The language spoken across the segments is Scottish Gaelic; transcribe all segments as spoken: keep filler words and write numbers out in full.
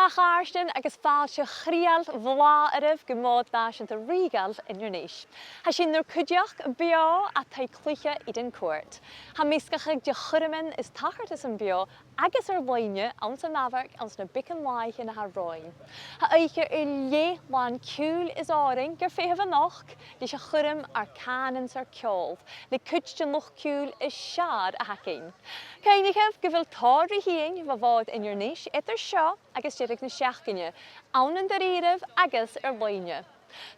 A chàirdean, agus fàilte chridheil bhlàth oirbh gu Mòd Nàiseanta Rìoghail Inbhir Nis. Tha sinn nur cuideachd beò à Taigh Cluiche Eden Court. Tha measgachadh de chuirmean is tachartasan beò agus air-loidhne anns an amharc anns na beagan làithean a tha romhainn. Tha oidhche air leth làn ciùil is òrain gur feitheamh a-nochd leis a' chuirm Ar Cànan 's Ar Ceòl, le cuid den luchd-ciùil as fheàrr a th' againn. Cuimhnichibh gu bheil tòrr ri thighinn bho Mhòd Inbhir Nis eadar seo agus deireadh na seachdaine, ann an da-rìribh agus air-loidhne.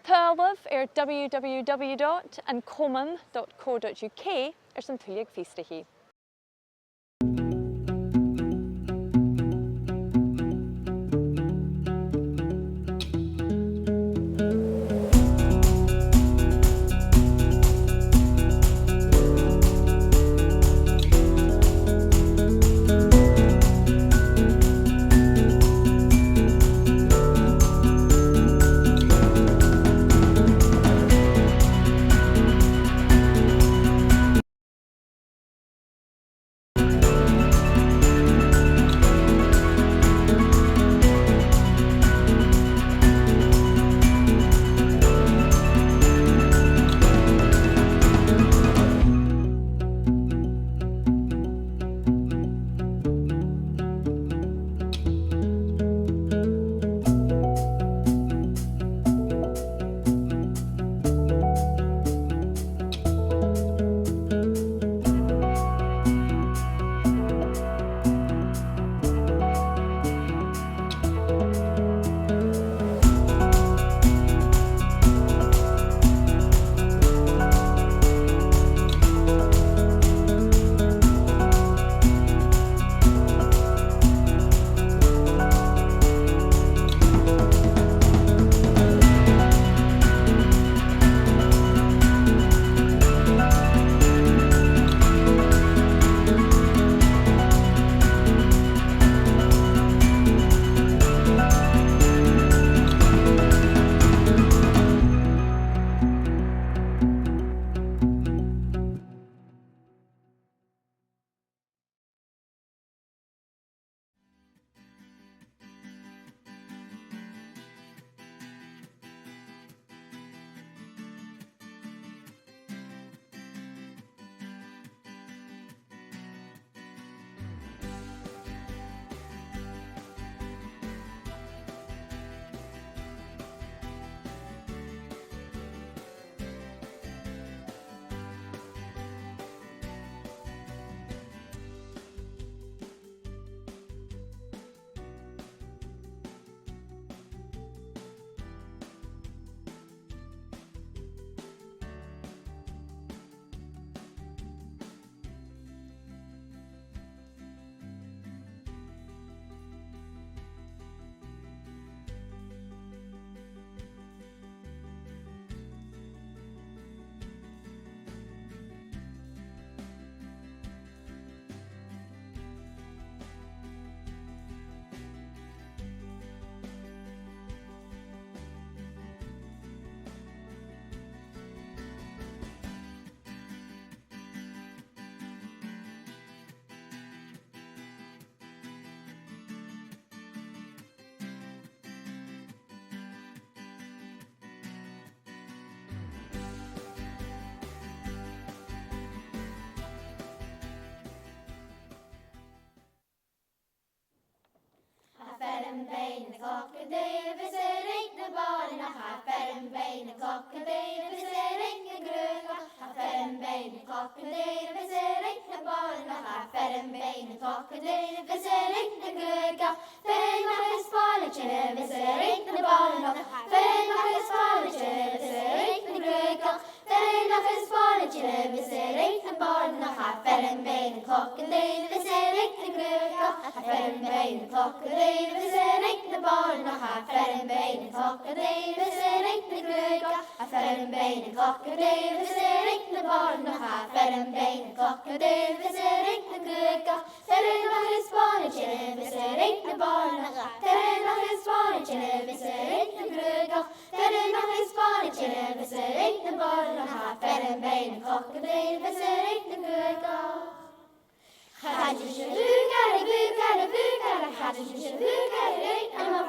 Tadhlaibh air w w w dot an comann dot co dot u k airson tuilleadh fiosrachaidh. Tha feirm Beinn na Cloiche Daoibh, is e rinc na boireannach. Tha feirm Beinn na Cloiche Daoibh, is e rinc na gruagach. Tha feirm Beinn na Cloiche Daoibh, is e rinc na boireannach. Tha feirm Beinn na Cloiche Daoibh, is e rinc na gruagach. Fear Aonach is Fola Tighinn, is e rinc na boireannach. Fear Aonach is Fola Tighinn, is e rinc na gruagach. Fear Aonach is Fola Tighinn, is e rinc na boireannach. Tha feirm Beinn na Cloiche Daoibh, is e rinc na gruagach. Tha feirm Beinn na Cloiche Daoibh, is e rinc na boireannach. Tha feirm Beinn na Cloiche Daoibh, is e rinc na gruagach. Tha feirm Beinn na Cloiche Daoibh, is e rinc na boireannach. Tha feirm Beinn na Cloiche Daoibh, is e rinc na gruagach. Fear Aonach is Fola Tighinn, is e rinc na boireannach. Fear Aonach is Fola Tighinn, is e rinc na gruagach. Fear Aonach is Fola Tighinn, is e rinc na boireannach. Tha feirm Beinn na Cloiche Daoibh, is e rinc na gruagach. Chaidil sibh a dh'fhuair, a dh'fhuair, a dh'fhuair, chaidil sibh a dh'fhuair, a dh'fhuair,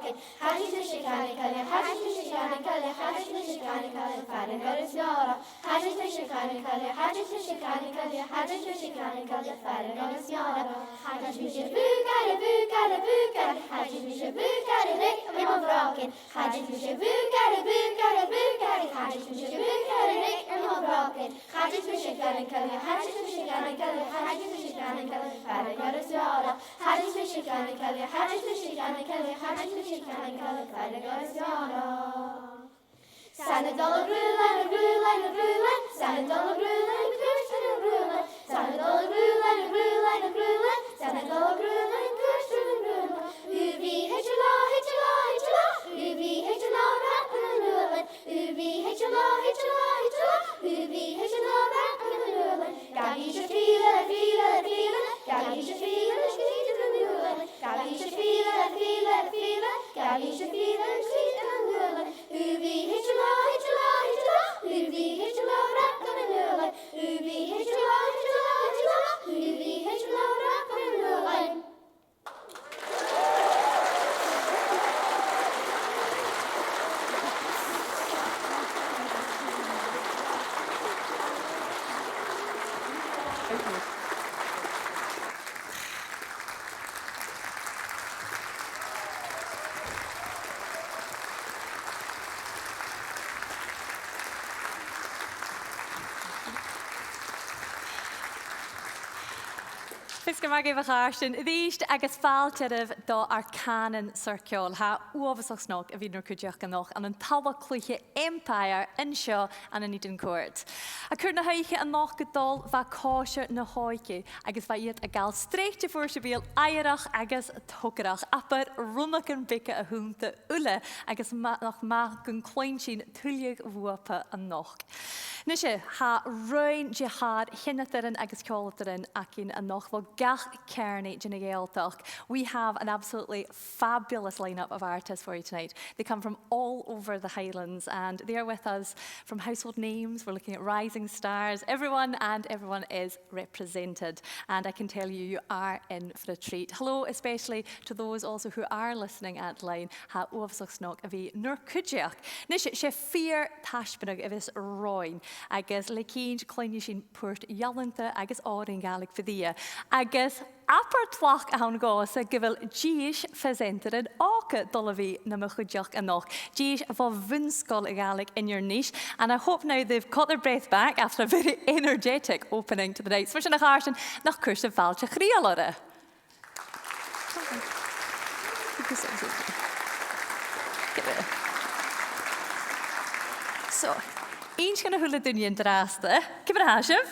Cha deach mise chun na coille, cha deach mise chun na coille, cha deach mise chun na coille, far an goireas mi orra. Cha deach mise chun na coille, cha deach mise chun na coille, cha deach mise chun na coille, far an goireas mi orra. Cha deach mise bùcaire, bùcaire, bùcaire, cha deach mise bùcaire, rinn mi mo bhrògan. Cha deach mise bùcaire, bùcaire, bùcaire, cha deach mise bùcaire, rinn mi mo bhrògan. Cha deach mise chun na coille, cha deach mise chun na coille, cha deach mise chun na coille, far an goireas mi orra. Cha deach mise chun na coille, cha deach mise chun na coille, cha deach mise chun na coille, far an goireas mi orra. 'S ann a' dol a ghrùdhlan, a ghrùdhlan, a ghrùdhlan, 's ann a' dol a ghrùdhlan, a' cùisean a' ghrùdhlan. 'S ann a' dol a ghrùdhlan, a ghrùdhlan, a ghrùdhlan, 's ann a' dol a ghrùdhlan, a' cùisean a' ghrùdhlan. Ùbhí, thèid an là, thèid an là, thèid an là, ùbhí, thèid an là, rapan an ualan. Ùbhí, thèid an là, thèid an là, thèid an là, ùbhí, thèid an là, rapan an ualan. Gabhaidh sibh fìdhlean, fìdhlean, fìdhlean, gabhaidh sibh fìdhlean, sgrìobadh an ualan. Gabhaidh sibh fìdhlean, fìdhlean, fìdhlean, gabhaidh sibh fìdhlean, sgrìobadh an ualan. Ùbhí, thèid an là, thèid an là, thèid an là, ùbhí, thèid an là, rapan an ualan. Ùbhí, thèid an là, thèid an là, thèid an là, ùbhí, thèid an là, rapan an ualan. Feasgar math, a Chàirstìona, a-rithist agus fàilte oirbh do ar cànan soisgeil. Tha e uabhasach snog a bhith nur cuideachd a-nochd ann an talla-cluiche Empire an seo ann an Eden Court. A' chuairt na h-oidhche a-nochd a' dol, bha còisir na h-òige agus bha iad a' gabhail sreath de bhuairt-à-beul aighearach agus togaireach, abair rionnagan beaga a th' annta uile agus ma-, nach math gun cluinn sinn tuilleadh bhuapa a-nochd. Nise, tha roinn de shàr-sheinneadairean agus ceòladairean againn a-nochd bho gach ceàrnaidh den Ghàidhealtachd. We have an absolutely fabulous lineup of artists for you tonight. They come from all over the Highlands and they are with us from household names, we're looking at rising stars, everyone and everyone is represented. And I can tell you, you are in for a treat. Hello, especially to those also who are listening at line. Tha e uabhasach snog a bhith nur cuideachd. Nise, 's e fìor thaisbeanadh a bhios romhainn, agus le cinnt cluinnidh sinn puirt-ealanta agus òrain Ghàidhlig Mhic-Dhia. Agus abair tlachd a th' ann dhòmhsa gu bheil dithis pheasantaran òga a' dol a bhith nam chuideachd a-nochd. Dithis bho Bhun-sgoil Ghàidhlig Inbhir Nis. And I hope now they've got their breath back after a very energetic opening to the night. So, mar sin, a Chàirstìona, nach cuir sibh fàilte chridheil orra. So, innis dhan a h-uile duine an-dràsta, ciamar a tha sibh?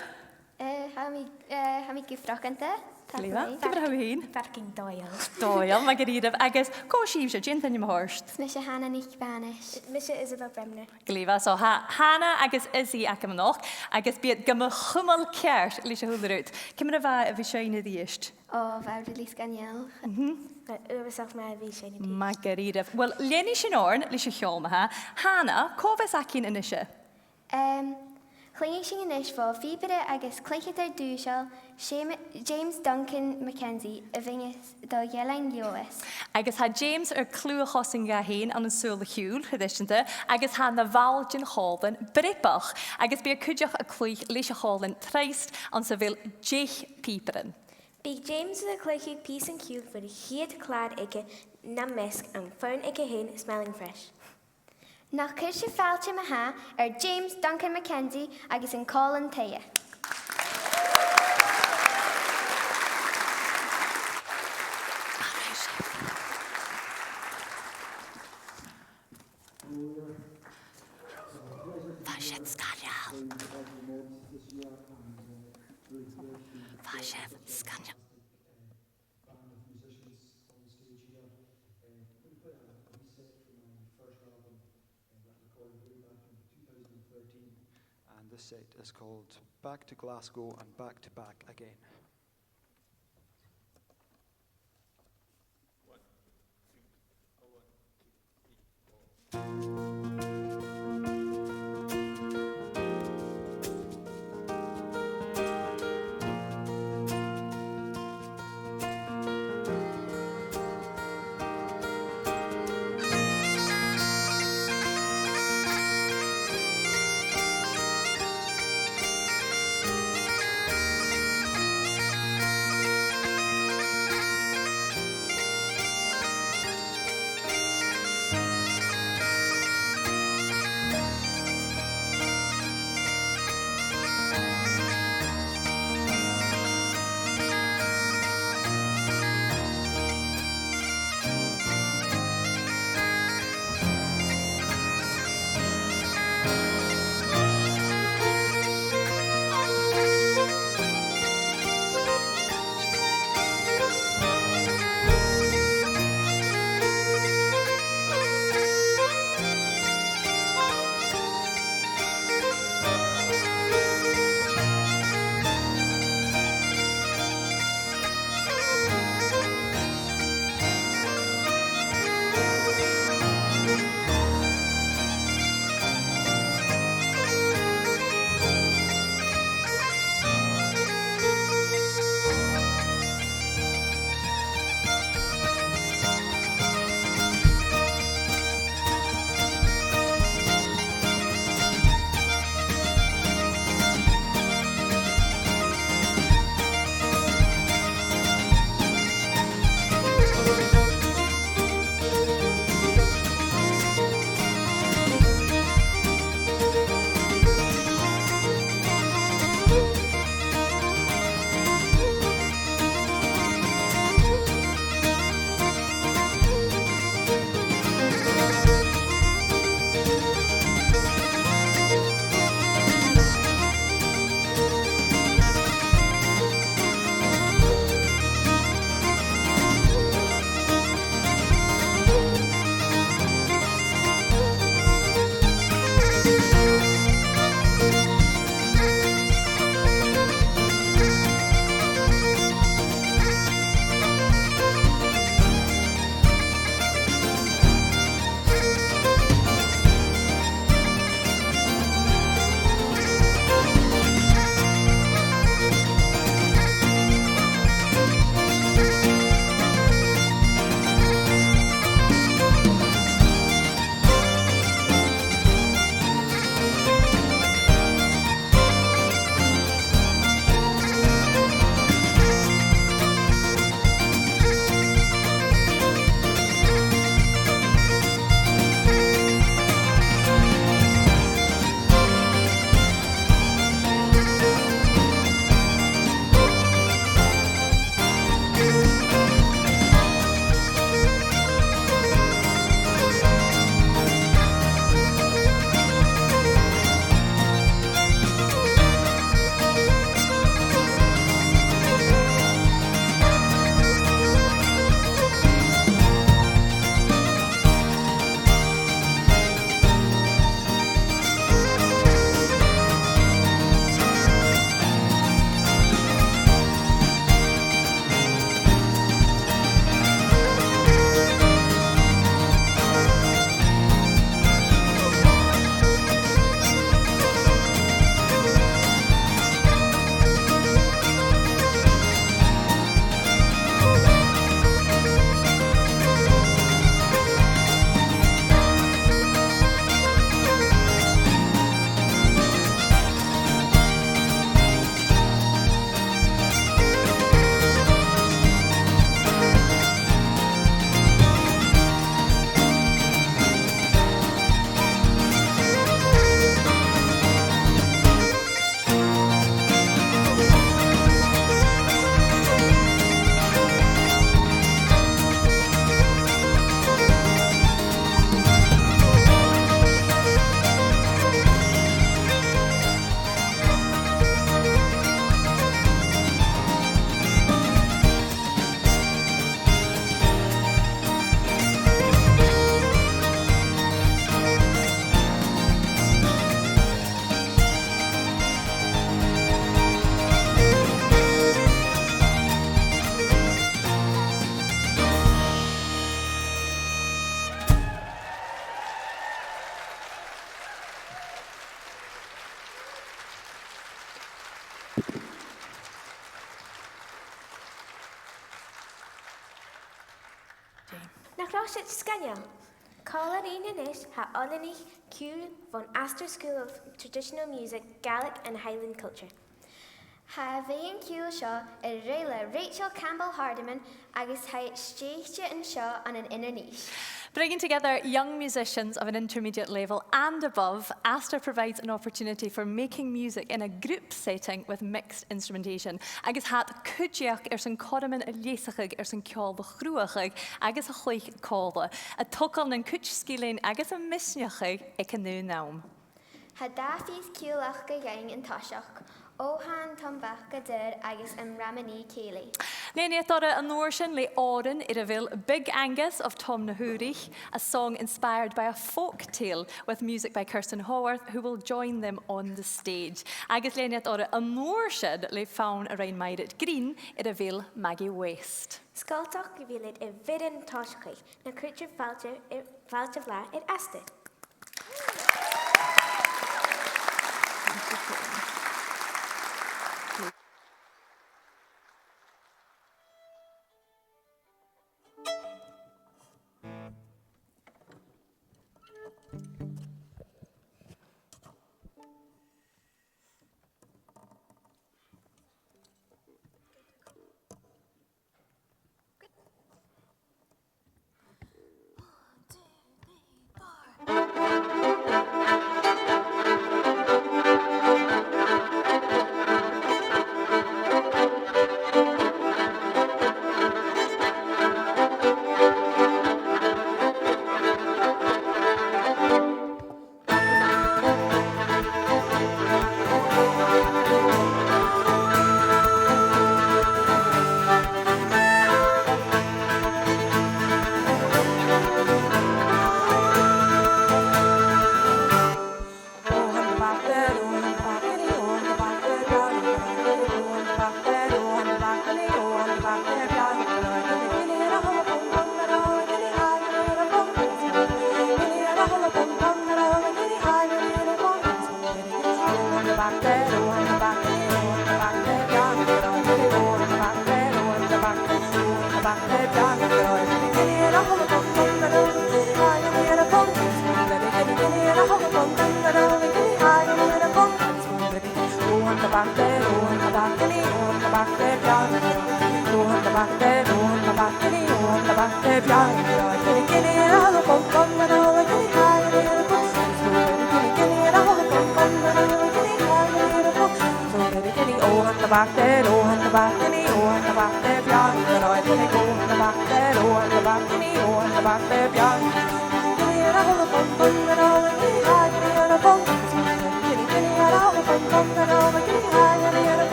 Eh, tha mi, eh, tha mi gu fileanta. Glè mhath. Ciamar a tha thu fhèin? Faireachdainn dòigheil. Dòigheil, math dha-rìribh. Agus cò sibhse, dè an t-ainm a th' ort? Is mise Hannah NicBheanais. Is mise Isabel Bremner. Glè mhath, so tha Hannah agus Izzy agam a-nochd, agus bidh iad gam chumail ceart leis a h-uile rud. Ciamar a bha e a bhith a' seinn a-rithist? Ò, bha e really sgoinneil. Mhm. Bha e uabhasach math a bhith a' seinn a-rithist. Math dha-rìribh. Uill, leanaidh sinn oirnn leis a' cheòl ma-thà. Hannah, cò bhios againn a-nise? Em, cluinnidh sinn a-nis bho phìobaire agus cluicheadair dùiseil, Shame-, James Duncan McKenzie, a bhios do dh'Eilean Leòdhais. Agus tha James air cliù a chosaint dha fhèin ann an saoghal a' chiùil, tha e deiseil, agus tha na bhaill den chòmhlan breabach, agus bidh e cuideachd a' cluich leis a' chòmhlan Tryst anns a bheil deich pìobairean. Bidh James a' cluich pìos an t-siubhail fad a' chiad chlàr aige nam measg Am Fonn Aige Fhèin, Smelling Fresh. Nach cuir sibh fàilte ma-thà air James Duncan McKenzie agus an còmhlan-taighe. Bha sin sgoinneil. Bha sin sgoinneil. Band of musicians on the stage here. Uh, I'm gonna play a, a wee set from my first album, uh, that I recorded way back in two thousand thirteen. And this set is called Back to Glasgow and Back to Back Again. Nach robh siud sgoinneil? Còmhla rinn a-nis tha oileanaich ciùil bhon Astor School of Traditional Music, Gaelic and Highland Culture. Tha a' bheinn ciùil seo a' ruith le Rachel Campbell Hardiman agus tha i stèidhichte an seo ann an Inbhir Nis. Bringing together young musicians of an intermediate level and above, Astor provides an opportunity for making music in a group setting with mixed instrumentation, agus tha iad cuideachd airson cothroman a leasachadh airson ceòl a chruthachadh agus a chluich còmhla, a' togail nan cuid sgilean agus a' misneachadh aig an aon àm. Tha dà phìos ciùil aca dhuinn an toiseach, Ogham Tom Bhac a Daor agus An Raman Cèilidh. Lean iad orra an uair sin le òran air a bheil Big Angus of Tom na h-Aobhraich, a song inspired by a folk tale with music by Kirsten Haworth, who will join them on the stage. Agus lean iad orra an uair sin le fonn a rinn Mairead Green air a bheil Maggie West. Sgoinneil gu bheil iad a' bhioran tòiseachaidh na cuid de fhàilte, fhàilte bhlàth air Astor.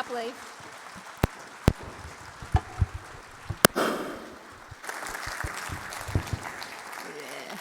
Glè. Yeah.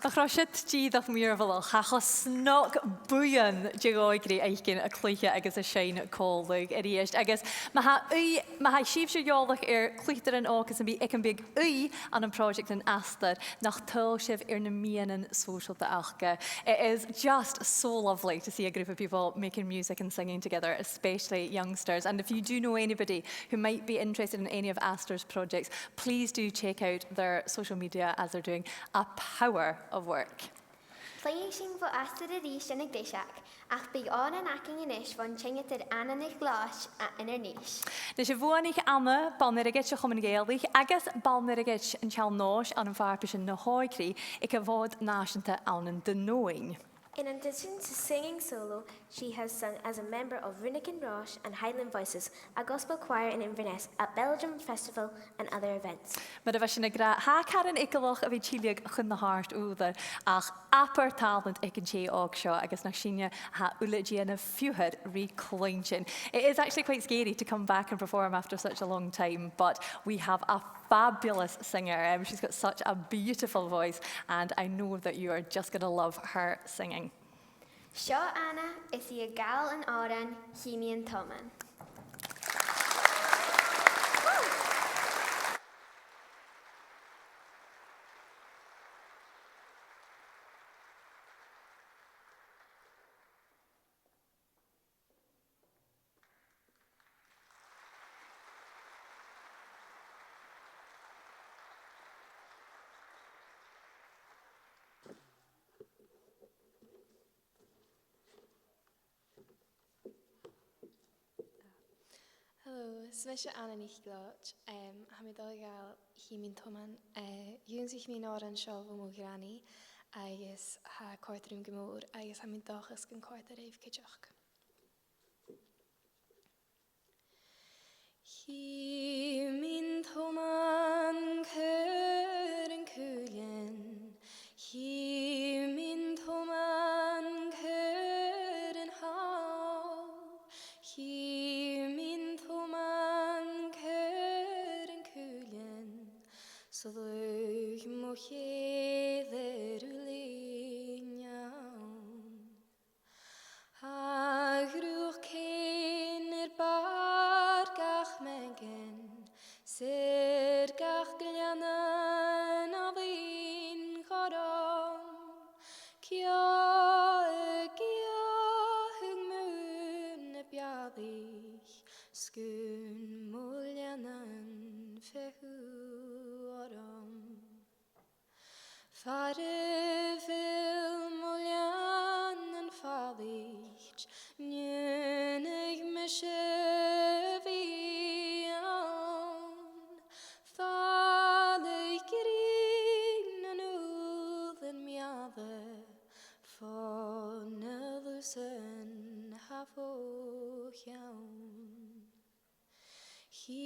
Nach robh siud dìreach mìorbhaileach? Tha e cho snog buidheann de dh'òigridh fhaicinn a' cluiche agus a' seinn còmhla a-rithist. Agus ma tha ùidh, ma tha sibhse eòlach air cluicheadairean òga sam bith, aig am bi ùidh ann am pròiseact an astar, nach tadhail sibh air na meadhanan sòisealta aca. It is just so lovely to see a group of people making music and singing together, especially youngsters. And if you do know anybody who might be interested in any of Astar's projects, please do check out their social media, as they're doing a power of work. Cluinnidh sinn bho Astar a-rithist ann an greiseag, ach bidh òran againn a-nis bhon seinneadair Anna NicLeòid a-, an Inbhir Nis. Nis, a bhuannaich Anna bonn airgid sa Chomunn Ghàidhealaich agus bonn airgid an t-Seann Nòis ann am farpaisean na h-òigridh aig a' Mhòd Nàiseanta ann an Dùn Omhain. In addition to singing solo, she has sung as a member of Rionagan Rois and Highland Voices, a gospel choir in Inverness, at Belgium Festival and other events. Mar a bha sinn ag ràdh, tha e caran eagalach a bhith a' tilleadh chun na h-àrd-ùrlar, ach abair tàlant aig an tè òg seo, agus nach sinne a tha uile a' dèanamh fiughair ri cluinntinn. It is actually quite scary to come back and perform after such a long time, but we have a fabulous singer. Um, she's got such a beautiful voice, and I know that you are just gonna love her singing. Seo Anna, is i a' gabhail an òrain Chì Mi an Toman. Hello, is mise Anna NicLeòid. Em, tha mi a' dol a ghabhail Chì Mi an Toman. Eh, dh'ionnsaich mi an t-òran seo bho mo ghranaidh, agus tha e a' còrdadh rium gu mòr, agus tha mi an dòchas gun còrd e ribh cuideachd. Chì mi an toman, cuir an cuilean, chì mi an toman, cuir an t-sàl, chì mi an toman, cuir an cuilean, 's luch mo chèile ruighinn ann. Tha a' ghruag cèin air bàrr gach meangan, 's air gach gleann an àlainn ghorm, ceò a' giothainn mu na bealaich, 's gun mo leannan feitheamh orm. Far a bheil mo leannan fàillichte, an dèanadh mise a bhith ann? Fàileadh grinn nan ùbhlan meala, fo na lusan tha fo cheann. Chì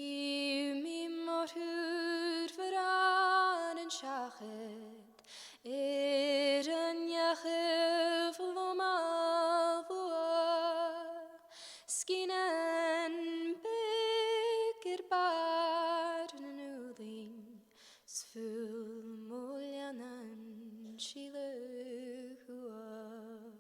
mi mo thruaigh bhràthair an seachad, air an each a' bhlùm a' bhùth, sgian beag air bàrr nan ùbhlan, 's fuil mo leannan sìleadh uaim.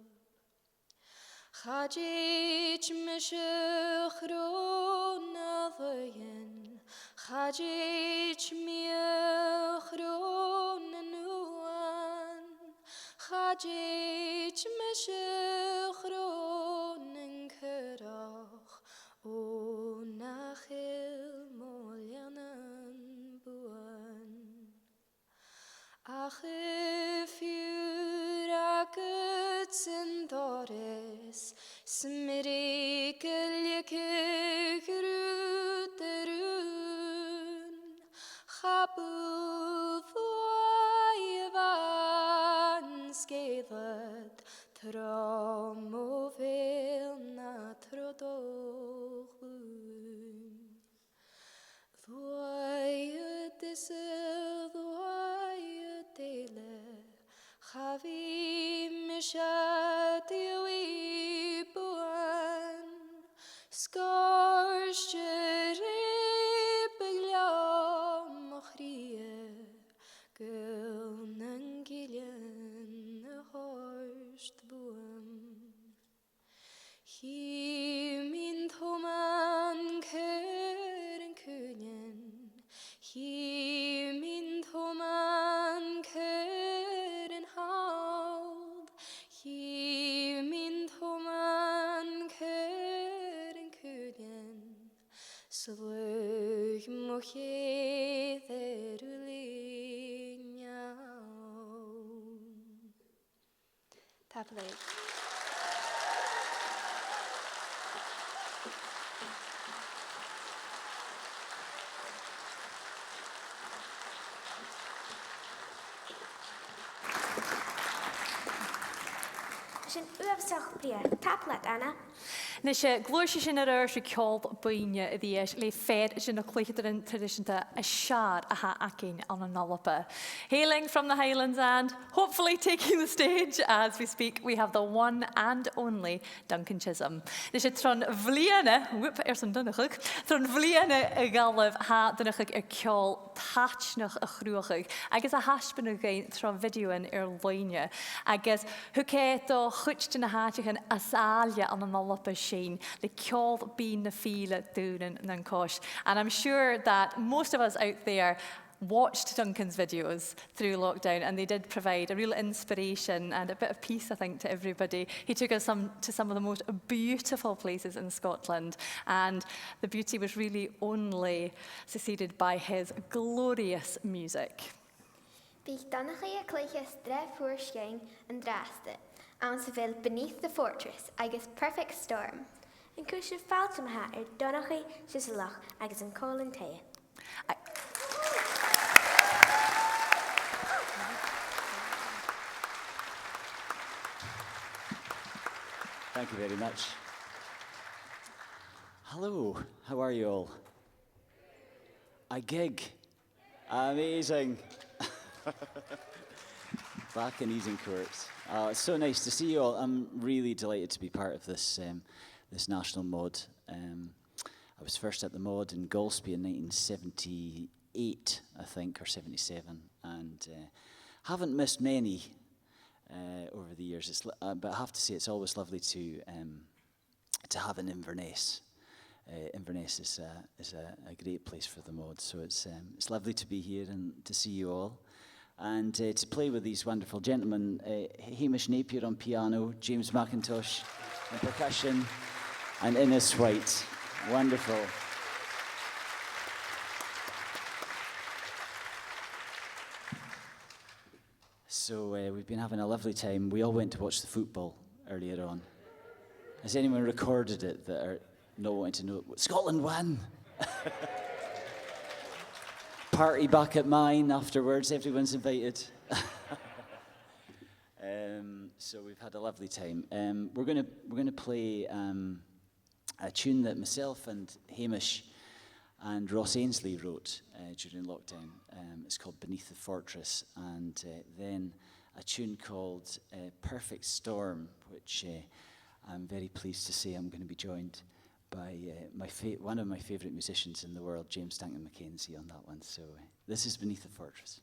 Cha tèid mise a' chron nan laoghain, cha tèid mi a' chron nan uan, cha tèid mise a' chron nan curach, o nach eil mo leannan buan. Ach a' phiuthar agad san doras, 's am briogais a leigeadh riut a rùn, cha b' fhuath a bha an sgeulachd tro mo bheul na tro do ghlùin. Luaidh tusa, luaidh eile, cha bhi mise a' dèanamh buan, Sgàirtean a' reubadh leam mo chridhe, gaol nan gillean a thoirt bhuam. Chì mi an t-uamhan caran caoineadh, chì mi an t-uamhan caran thall, chì mi an t-uamhan caran caoineadh, 's luch mo chèile air an lìon. Tapadh leibh. Sin uabhasach brèagha. Tapadh leat, Anna. Nise, gluaisidh sinn air adhart ri ceòl buidhne a-rithist le fear de na cluicheadairean traidiseanta as fheàrr a th' againn ann an Alba. Hailing from the Highlands and hopefully taking the stage as we speak, we have the one and only Duncan Chisholm. Nise, tron bhliadhna, whoop, airson Donnchadh, tron bhliadhna a dh'fhalbh tha Donnchadh air ceòl taitneach a chruthachadh agus a thaisbeanadh dhuinn tro bhidiothan air-loidhne. Agus thug e do chuid de na h-àiteachan as àille ann an Alba sinn le ceòl binn na fìdhle daonnan nan cois. And I'm sure that most of us out there watched Duncan's videos through lockdown, and they did provide a real inspiration and a bit of peace, I think, to everybody. He took us some, to some of the most beautiful places in Scotland, and the beauty was really only succeeded by his glorious music. Bidh Donnchadh a' cluich sreath mhòr sgìth an-dràsta, anns a bheil Beneath the Fortress agus Perfect Storm. An cuir sibh fàilte ma-thà air Donnchadh Siosalaich agus an Còmhlan Taighe. Thank you very much. Hello, how are you all? A gig. Amazing. Back in Eden Court. Oh, it's so nice to see you all. I'm really delighted to be part of this, um, this National Mòd. Um, I was first at the Mòd in Golspie in nineteen seventy-eight, I think, or seventy-seven, and, uh, haven't missed many, uh, over the years. It's, lo- uh, but I have to say, it's always lovely to, um, to have in Inverness. Uh, Inverness is a, is a, a great place for the Mòd, so it's, um, it's lovely to be here and to see you all. And, uh, to play with these wonderful gentlemen, uh, Hamish Napier on piano, James Mackintosh on percussion, and Innes White. Wonderful. So, uh, we've been having a lovely time. We all went to watch the football earlier on. Has anyone recorded it that are not wanting to know? Scotland won! Party back at mine afterwards. Everyone's invited. Um, so we've had a lovely time. Um, we're gonna, we're gonna play, um, a tune that myself and Hamish and Ross Ainslie wrote, uh, during lockdown. Um, it's called Beneath the Fortress, and, uh, then a tune called, uh, Perfect Storm, which, uh, I'm very pleased to say I'm gonna be joined by, uh, my fa- one of my favourite musicians in the world, James Duncan Mackenzie, on that one. So, uh, this is Beneath the Fortress.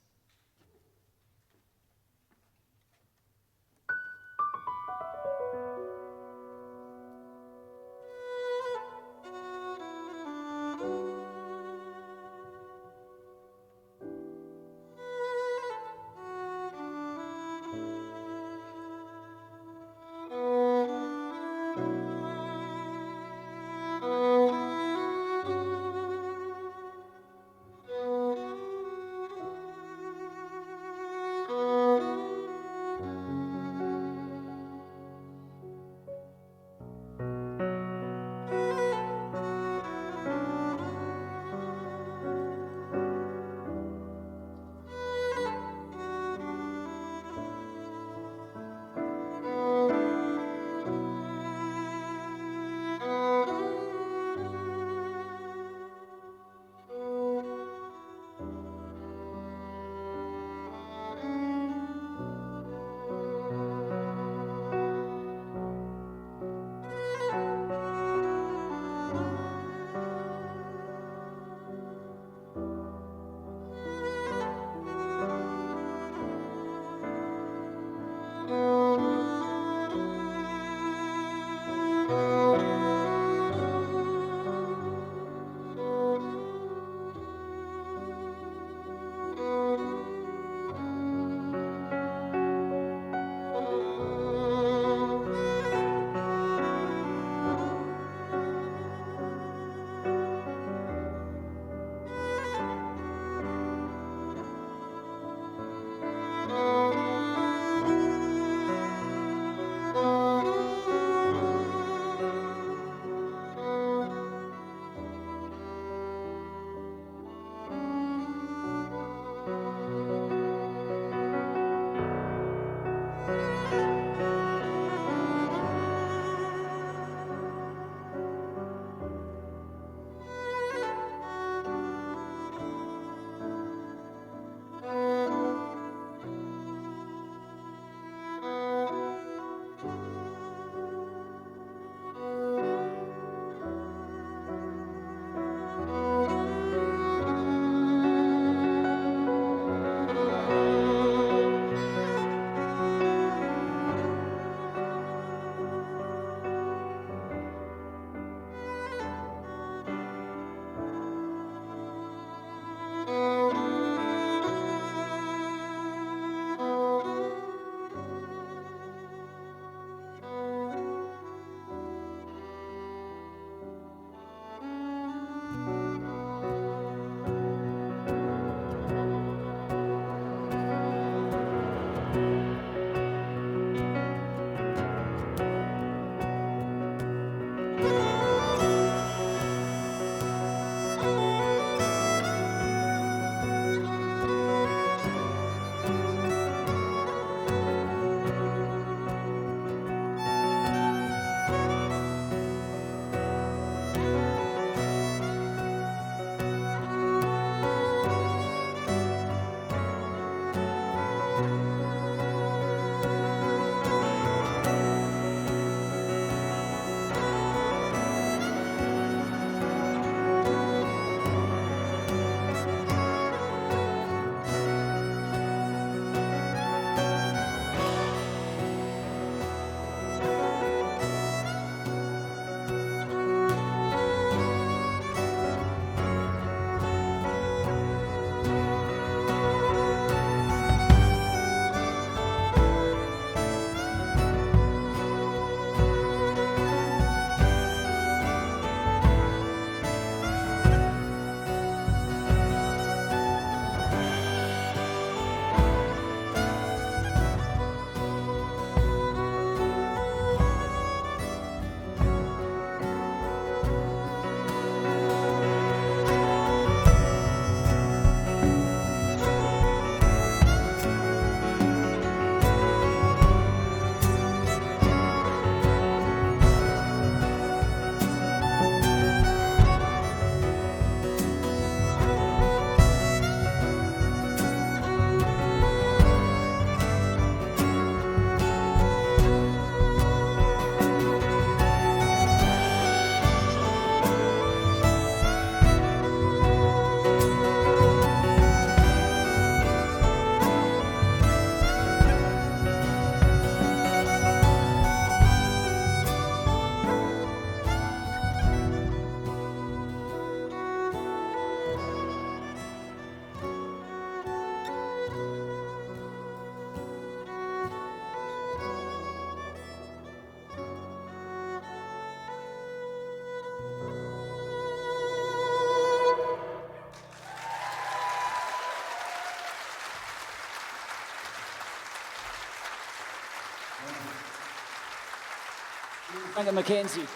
Anna Mackenzie.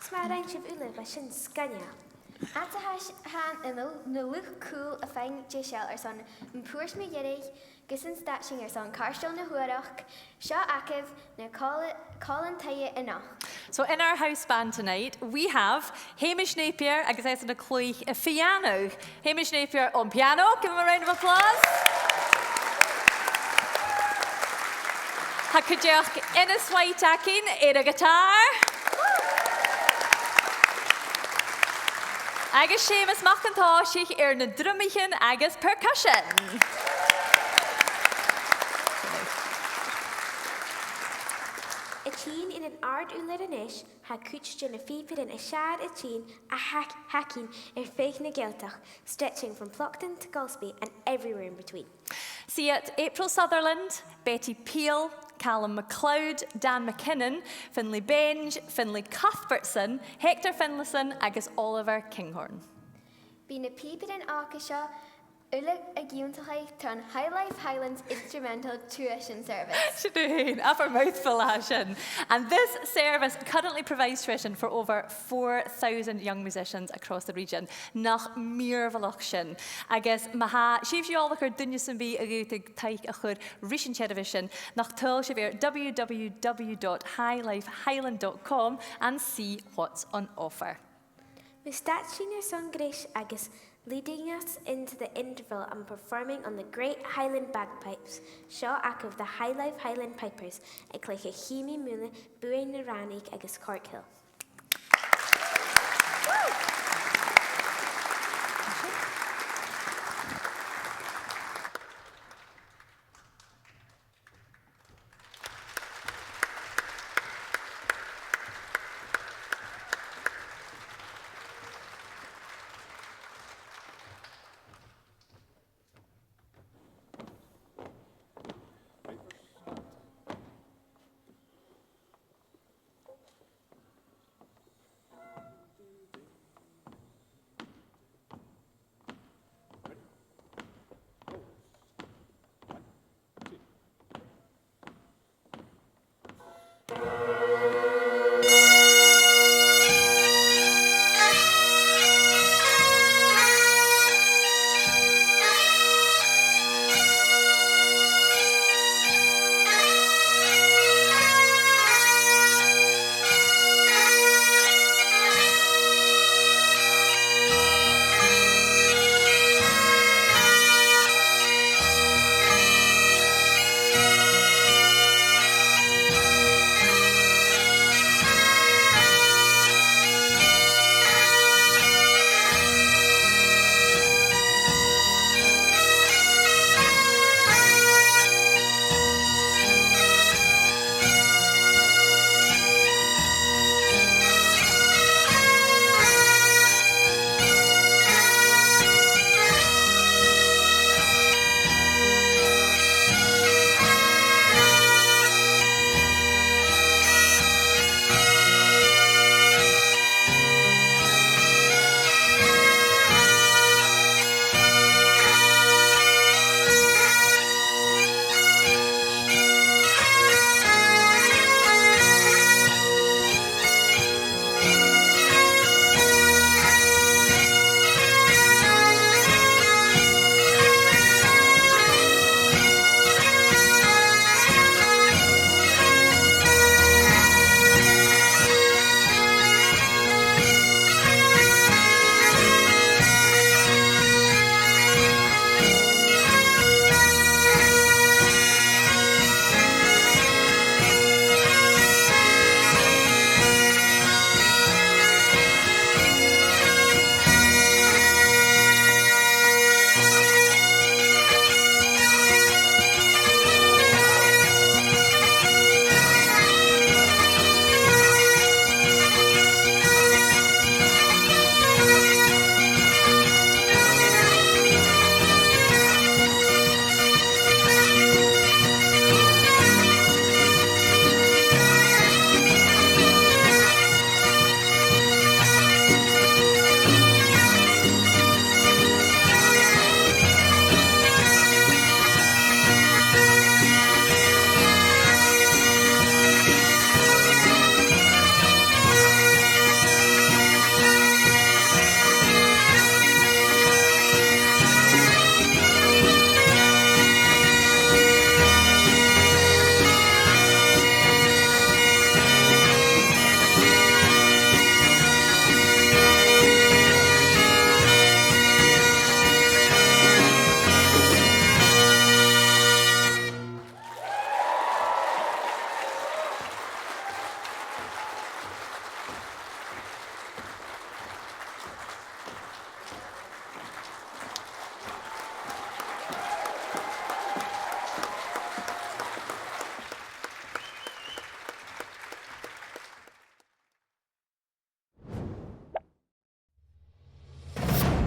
Is math a rinn sibh uile, bha sin sgoinneil. Ach tha s-, tha an, an, na luchd-ciùil a' faighinn deiseil airson am puirt mu dheireadh gus an stad sinn airson Cairteal na h-Uarach. Seo agaibh na col-, colainn-tuilleadh a-nochd. So in our house band tonight, we have Hamish Napier agus esan a' cluich a' phiàno. Hamish Napier on piano, give him a round of applause. Tha cuideachd Innes White againn air a' ghiotàr. Agus Seumas Mac an Tòisich air na drumaichean agus percussion. A' tighinn air an àrd-ùrlar a-nis, tha cuid de na pìobairean as fheàrr a' tighinn a th' ag-, th' againn air feadh na Gàidhealtachd, stretching from Plockton to Golspie and everywhere in between. 'S iad April Sutherland, Betty Peel, Calum MacLeod, Dan MacKinnon, Finlay Benge, Finlay Cuthbertson, Hector Finlayson agus Oliver Kinghorn. Bidh na pìobairean òga seo uile ag ionnsachadh tron High Life Highlands Instrumental Tuition Service. Sin e fhèin, abair mouthful a tha sin. And this service currently provides tuition for over four thousand young musicians across the region. Nach mìorbhaileach sin. Agus ma tha sibhse eòlach air duine sam bith a dh'fhaodadh taic a chur ris an t-seirbheis sin, nach tadhail sibh air w w w dot high life highland dot com and see what's on offer. Mu stad sinn airson greis agus Leading us into the interval and performing on the great Highland bagpipes, seo agaibh the High Life Highland Pipers, a' cluich a' chì mi mòna, Buaidh na Rànaig agus Corkhill.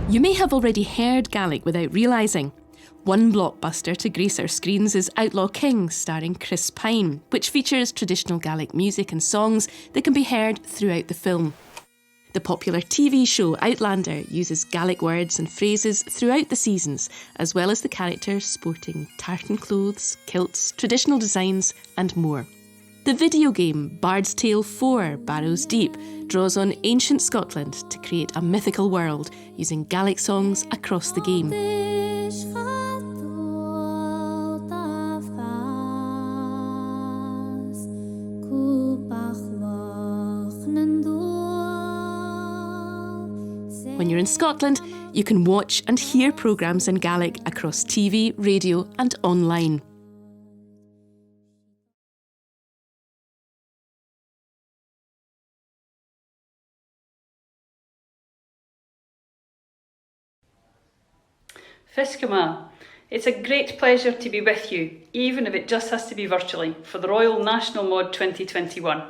You may have already heard Gaelic without realising. One blockbuster to grace our screens is Outlaw King, starring Chris Pine, which features traditional Gaelic music and songs that can be heard throughout the film. The popular T V show Outlander uses Gaelic words and phrases throughout the seasons, as well as the characters sporting tartan clothes, kilts, traditional designs, and more. The video game Bard's Tale four, Barrow's Deep, draws on ancient Scotland to create a mythical world using Gaelic songs across the game. When you're in Scotland, You can watch and hear programmes in Gaelic across T V, radio and online. Feasgar math. It's a great pleasure to be with you, even if it just has to be virtually, for the Royal National Mòd twenty twenty-one.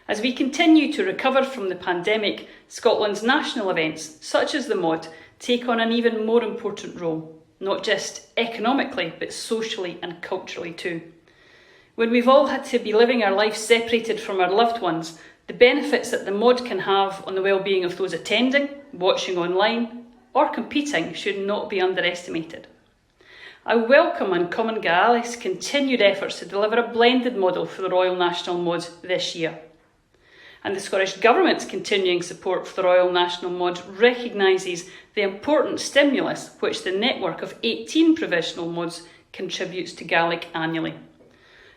As we continue to recover from the pandemic, Scotland's national events, such as the Mòd, take on an even more important role, not just economically, but socially and culturally too. When we've all had to be living our lives separated from our loved ones, the benefits that the Mòd can have on the well-being of those attending, watching online, or competing should not be underestimated. I welcome An Comunn Gàidheal's continued efforts to deliver a blended model for the Royal National Mòd this year. And the Scottish Government's continuing support for the Royal National Mòd recognises the important stimulus which the network of eighteen provisional Mòds contributes to Gaelic annually.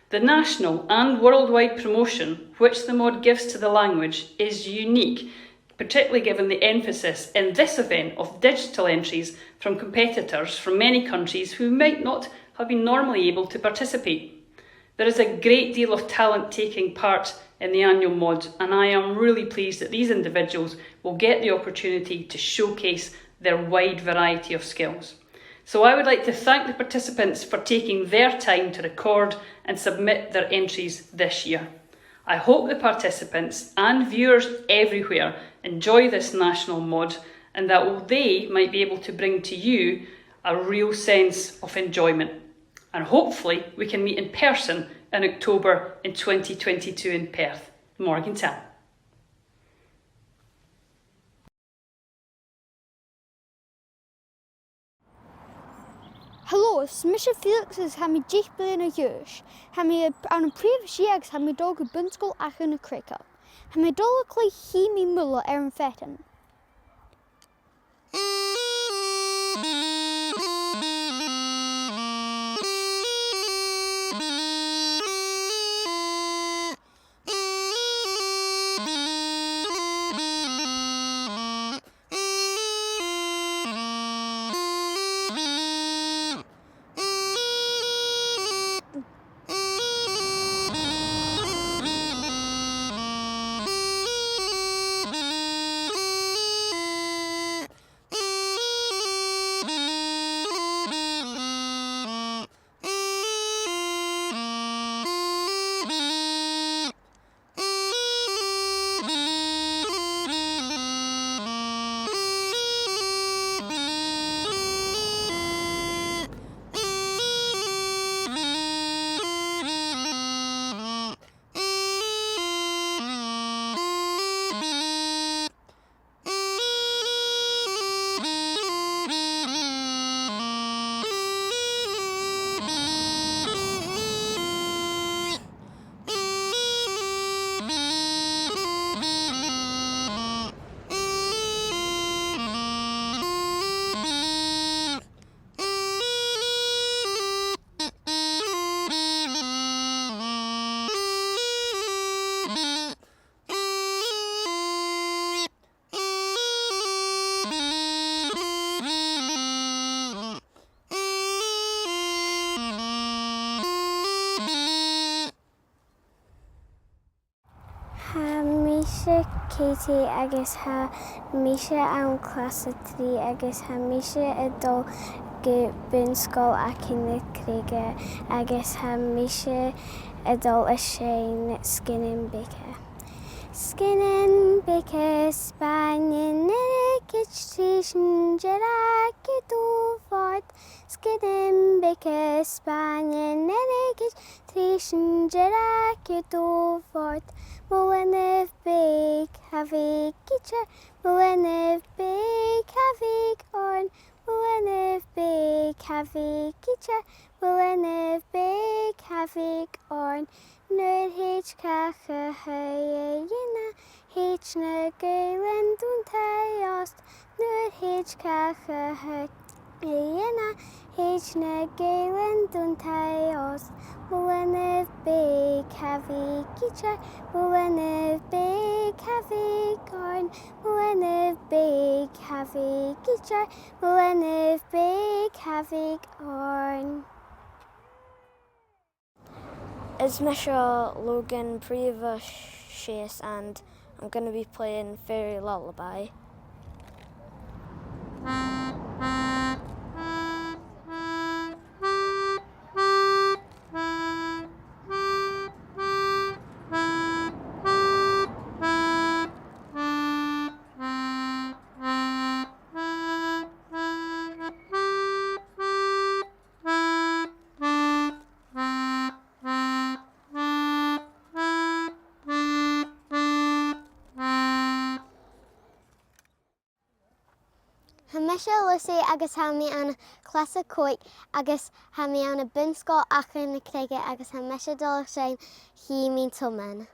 The national and worldwide promotion which the Mòd gives to the language is unique, particularly given the emphasis in this event of digital entries from competitors from many countries who might not have been normally able to participate. There is a great deal of talent taking part in the annual Mòd, and I am really pleased that these individuals will get the opportunity to showcase their wide variety of skills. So I would like to thank the participants for taking their time to record and submit their entries this year. I hope the participants and viewers everywhere enjoy this national Mòd, and that they might be able to bring to you a real sense of enjoyment. And hopefully we can meet in person in October in twenty twenty-two in Perth. Morgan Town. Hello, is mise Felix agus tha mi deich bliadhna a dh'aois. Tha mi ann am Prìomh a Sia agus tha mi a' dol gu Bun-sgoil Achadh na Creige. Tha mi a' dol a chluich Chì Mi Muile air an fheadhainn. Tha mise Katie agus tha mise ann an clas a trì agus tha mise a' dol gu Bun-sgoil Achadh na Creige agus tha mise a' dol a sheinn Sgilean Beaga. Sgilean beaga, spàinean airgid, trì sindear aca dubh-bhòrd. Sgilean beaga, spàinean airgid, trì sindear aca dubh-bhòrd. Mo leanabh beag, tha bheag idir, mo leanabh beag, tha bheag oirnn. Mo leanabh beag, tha bheag idir, mo leanabh beag, tha bheag oirnn. Nuair a thèid cathadh a dhèanamh, thèid na gaoilean dùnta os. Nuair a thèid cathadh a dhèanamh, thèid na gaoilean dùnta os. Mo leanabh beag, Tha mi a' dol a dh'fhaighinn mo leanabh beag, tha mi a' dol a dh'fhaighinn mo leanabh beag, tha mi a' dol a dh'fhaighinn mo leanabh beag, tha mi a' dol a dh'fhaighinn. Is mise Logan Preibheis, and I'm gonna be playing Fairy Lullaby. Tha mise Lucy agus tha mi ann an clas a còig agus tha mi ann am Bun-sgoil Achadh na Creige agus tha mise a' dol a sheinn Chì mi an t-Oman.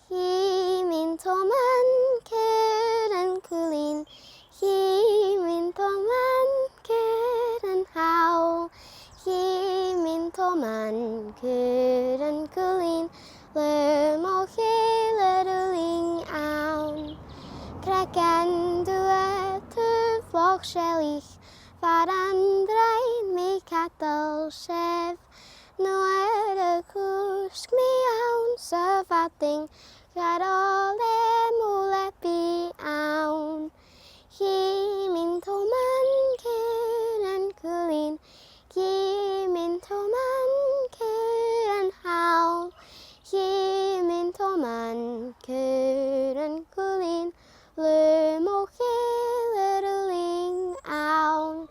Chì mi an t-Oman, cuir an cùil ann. Chì mi an t-Oman, cuir an t-sàil. Chì mi an t-Oman, cuir an cùil ann. Leum mo chèile ri linn ann. Creagan dubha, taobh loch seilg, far an do rinn mi cadal sibh. Nuair a chosg mi anns a' mhadainn, cha robh leum mo leabaidh ann. Chì mi an t-Oman, cuir an cùil ann. Chì mi an t-Oman, cuir an t-sàil. Chì mi an t-Oman, cuir an cùil ann. Leum mo chèile ri linn ann.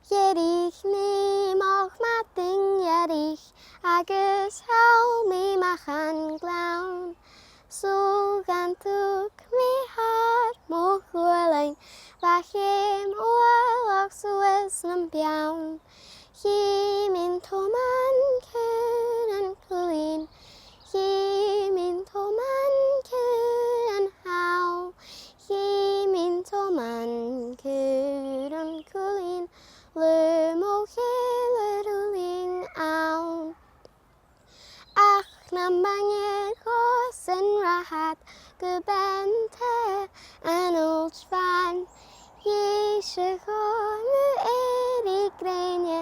Dh'èirich mi moch-mhadainn dh'earraich agus sheall mi m' achan gleann. 'S o chionn tug mi thar mo ghualainn, bha ceum uallach suas nam beann. Chì mi an t-Oman, cuir an cùil ann. Chì mi an t-Oman, cuir an t-sàil. Chì mi an t-Oman, cuir an cùil ann. Leum mo chèile ri linn ann. Ach nam b' aithne dhomh san rathad gu bean-taighe an uilt bhàn. Dh'èist dhomh mu èirigh grèine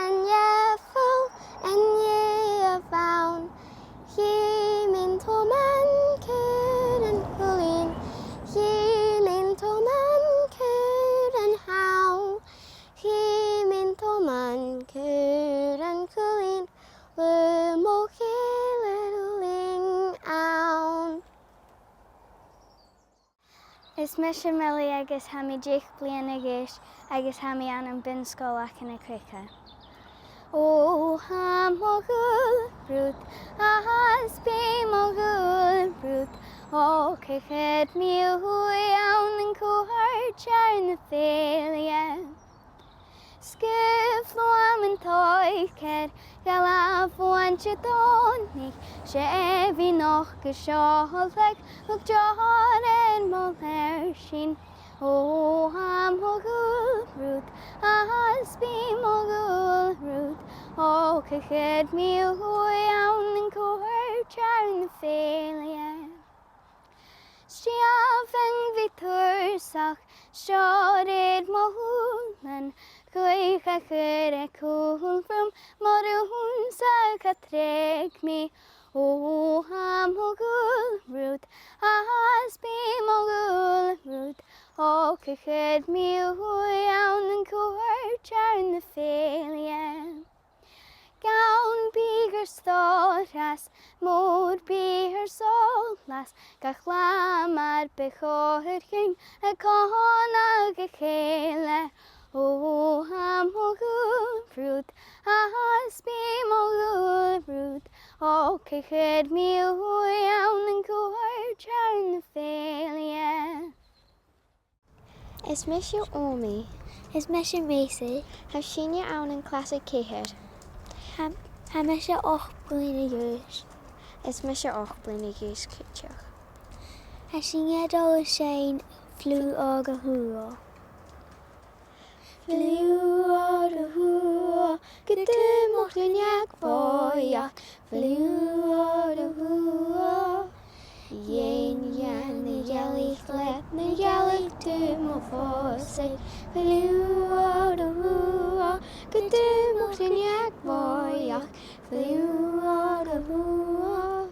an diabhail an dèidh a' bhonn. Chì mi an t-Oman, cuir an cùil ann. Chì mi an t-Oman, cuir an t-sàil. Chì mi an t-Oman, cuir an cùil ann. Leum mo chèile ri linn ann. Is mise Millie agus tha mi deich bliadhna a dh'aois agus tha mi ann am Bun-sgoil Achadh na Creige. O, tha mo dhùil brùid, agus bidh mo dhùil brùid, o, cha chuir mi ùidh ann an cuairt air na fèilidh. Sguir fliuch an toiseach, gheall a' bhuaint a' dòigh, 's e a bhith nochd a' seòladh, thug deòir air mo lèirsinn. O, tha mo dhùil brùid, agus bidh mo dhùil brùid, o, cha chuir mi ùidh ann an cuairt air na fèilidh. Stiall fhèin bhith tursach, steòrd air mo shùilean, chaochair a' cur a' chùl bhuam, mo rùn 's a' cho-thrèig mi. O, tha mo dhùil brùid, agus bidh mo dhùil brùid, o, cha chuir mi ùidh ann an cuairt air na fèilidh. Gann bìdh air stòras, mòr bìdh air solas, gach latha mar bu chòir dhuinn a' còmhnadh a chèile. O, tha mo dhùil brùid, agus bidh mo dhùil brùid, o, cha chuir mi ùidh ann an cuairt air na fèilidh. Is mise Omi. Is mise Macy. Tha sinne ann an clas a ceithir. Tha, tha mise ochd bliadhna a dh'aois. Is mise ochd bliadhna a dh'aois cuideachd. Tha sinne a' dol a sheinn Fliuch òg a' Chuain. Fliuch òg a' chuain, Gun tùm o chruinneag bhòidheach, fliuch òr a shùghadh. Dhèan, dhèan na gealaich leat, na gealaich tùm o phòsadh, fliuch òr a shùghadh. Gun tùm o chruinneag bhòidheach, fliuch òr a shùghadh.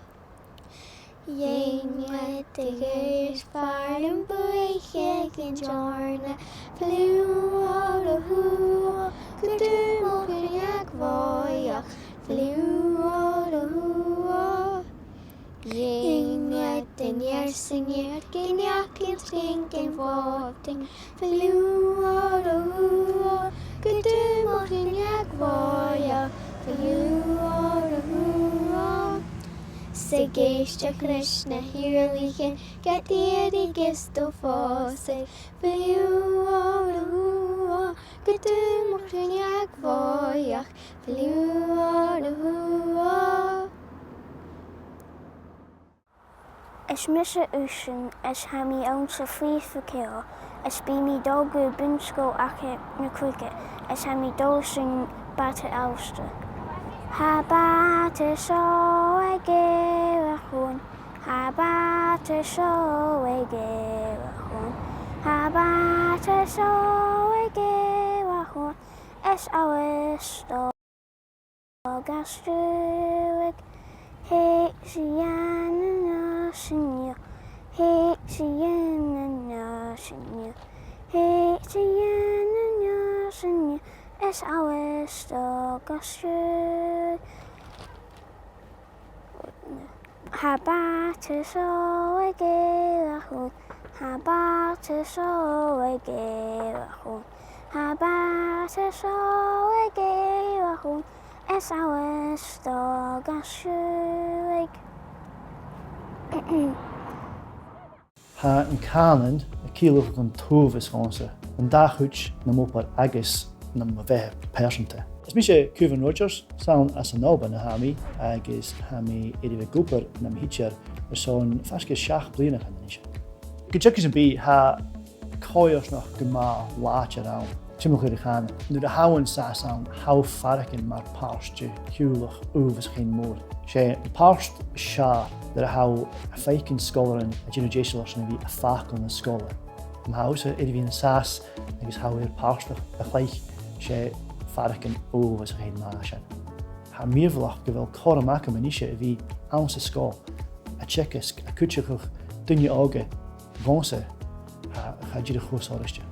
Dhèan, dhèan na gealaich far am buaidh aig an Tighearna, fliuch òr a shùghadh. Gun tùm o chruinneag bhòidheach, fliuch òr a shùghadh. Dhèan, dhèan na nearsan air, gun deach an t-sreang gun fhòbhtainn, fliuch òr a shùghadh. Gun tùm o chruinneag bhòidheach, fliuch òr a shùghadh. 'S ag èisteachd ris na h-iarlaichean, gad iarraidh is do phòsadh, fliuch òr a shùghadh. Gun tùm o chruinneag bhòidheach, fliuch òr a shùghadh. Is mise Oisean, is tha mi anns a' Phlèibh Cheò, is bidh mi a' dol gu Bun-sgoil Achadh na Cruice, is tha mi a' dol a sheinn bàta Alasdair. Tha bàta seo ag èigheachd, tha bàta seo ag èigheachd, tha bàta seo ag èigheachd, is Alasdair a' sgrùdadh. Thèid sinn an uair sin, thèid sinn an uair sin, thèid sinn an uair sin, is Alasdair a' sgrùdadh. Tha bàta seo ag èigheachd, tha bàta seo ag èigheachd, tha bàta seo ag èigheachd, is Alasdair a' sgrùdadh. Tha an cànan a' ciallachadh an t-uabhas dhòmhsa, an dà chuid nam obair agus nam bheatha pearsanta. Is mise Caoimhin Rogers, 's ann às an Òban a tha mi, agus tha mi air a bhith ag obair nam thidsear airson faisg air seachd bliadhnaichean a-nis. Gu dearbh sam bith, tha coimhearsnachd gu math làidir ann. Timcheall air a' chànan. Nuair a tha thu an sàs ann, tha thu a' faireachdainn mar phàirt de theaghlach uabhasach mòr. 'S e pàirt as fheàrr nuair a tha thu a' faicinn sgoilearan a' dèanamh deiseil airson a bhith a' fàgail na sgoile. Ma tha thusa air a bhith an sàs agus tha thu air pàirteachadh a chluich, 's e faireachdainn uabhasach math a tha sin. Tha e mìorbhaileach gu bheil cothrom agam a-nise a bhith anns an sgoil, a' teagasg, a' cuideachadh daoine òga dhòmhsa, tha, tha e dìreach cho sònraichte.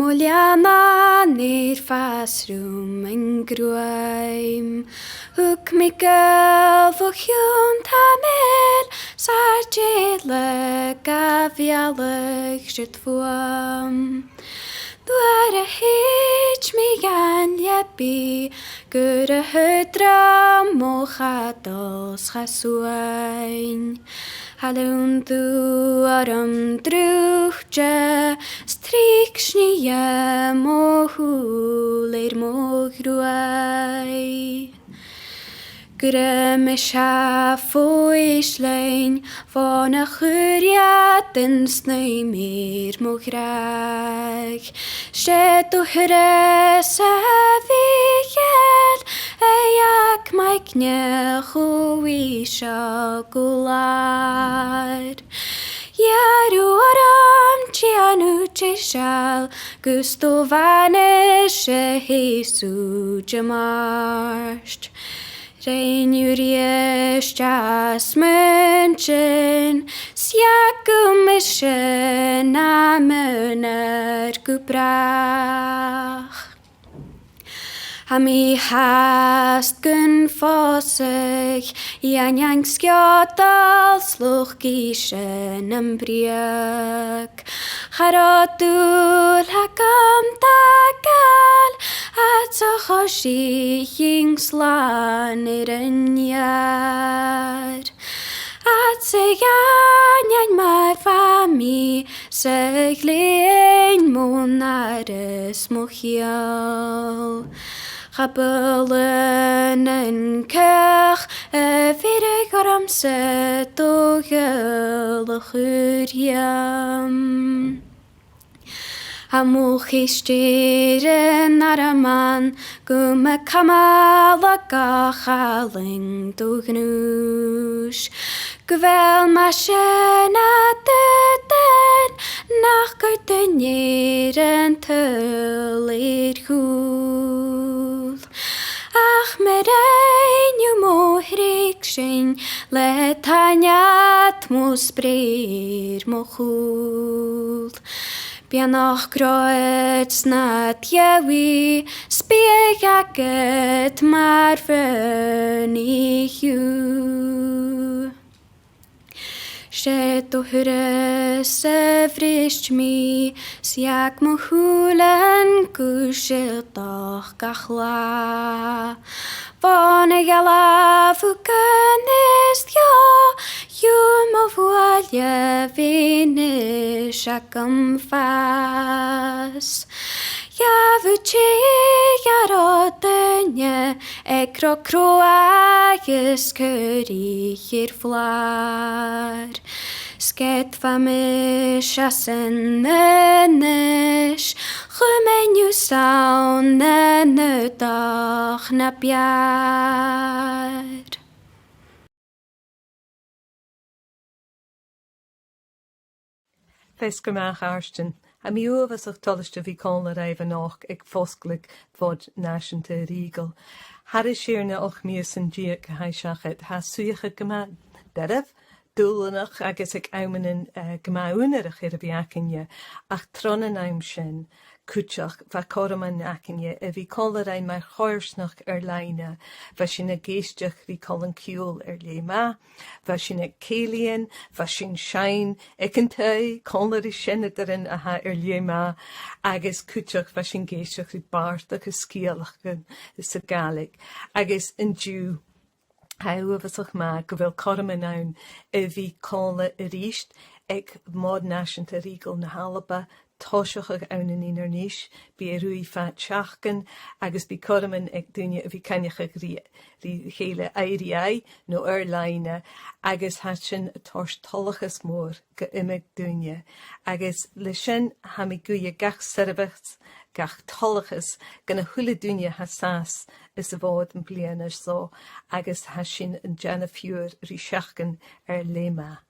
Mo leannan air fàs rium an gruaim, thug mi gaol bho chionn tamaill, 's àirde le gabhail siud bhuam. Nuair a thèid mi dhan leabaidh, gur e thudram mo chadal 's chas uaine. Thàinig thu orm drùidhteach, 's tric snìomh mo shùil air mo ghruaidh. Grèim is ea fois leinn, bhon a chuir iad an snaidhm air mo ghràdh. 'S e do thuras, a Mhìcheil, a dh'fhàg m' aigne cho ìosal gu làr. Gheàrr thu orm dèanamh deiseil, gus do bhanais a sheasamh de mhairt. Rinn thu a-rithist às m' inntinn, 's dh'fhàg thu mise nam aonar gu bràth. Tha mi fhathast gun phòsadh, a nighean sgiobadail, 's luchd-innse nam breug. Cha robh dùil agam d' fhàgail, ach cho sìtheil 's làn air an fhear. Ach 's e a nighean mar a bha mi, 's a ghlèidhinn mon aire 's mo chiall. Cha b' urrainn dhan caoch a bheireadh ormsa do ghaol a chur dhìom. Tha mo chiste air an armachd, gum bi cumail a' gach ath-latha do ghnùis. Gu bheil mise nad aodann, nach cuir duine air an t-saoghal air chùl. Ach ma rinn thu mo threic sinn, le taingeal mo spreadhair mo chùl. Beannachd romhad 's nad gheamhaidh, 's biadh agad mar bhonn a' chiùil. 'S e do thuras a bhrist mi, 's dh'fhàg mo shùilean gu sìorraidheachd gach latha. Bhon a' ghealbh thugainn is dhomh, gheibh mo bhuaile a-nis agam fàs. Gheibh thu tè a tha ro dhaingeann, aig ro chruaidh is cuiridh air flàr. 'S ged bha mise san aonais, chumainn thuas ann an aodach na b' fheàrr. Feasgar math, a Chairstìona. Tha mi uabhasach toilichte a bhith còmhla ribh a-nochd aig fosgladh Mòd Nàiseanta Rìoghail. Thairis air na ochd mìosan deug a tha seachad, tha suidheachadh gu math doirbh, dùbhlanach agus aig amannan, eh, gu math aonarach air a bhith againne, ach tron an àm sin, cuideachd, bha cothrom againne a bhith còmhla ribh mar choimhearsnachd air-loidhne. Bha sinn ag èisteachd ri còmhlan-ciùil air leth math, bha sinn aig cèilidhean, bha sinn a' seinn aig an taigh còmhla ri seinneadairean a tha air leth math, agus cuideachd bha sinn ag èisteachd ri bàrdachd is sgeulachdan sa Ghàidhlig. Agus an-diugh, tha e uabhasach math gu bheil cothrom ann a bhith còmhla a-rithist aig Mòd Nàiseanta Rìoghail na h-Alba, toiseach ann an Inbhir Nis. Bidh e ruith fad seachdain agus bidh cothrom aig daoine a bhith a' coinneachadh ri, ri chèile aghaidh ri aghaidh no air-loidhne, agus tha sin a' toirt toileachas mòr gu iomadh duine. Agus leis sin, tha mi a' guidhe gach seirbheis, gach toileachas gu na h-uile duine a tha an sàs sa Mhòd am-bliadhna seo, agus tha sinn a' dèanamh fiughair ri seachdain air leth math.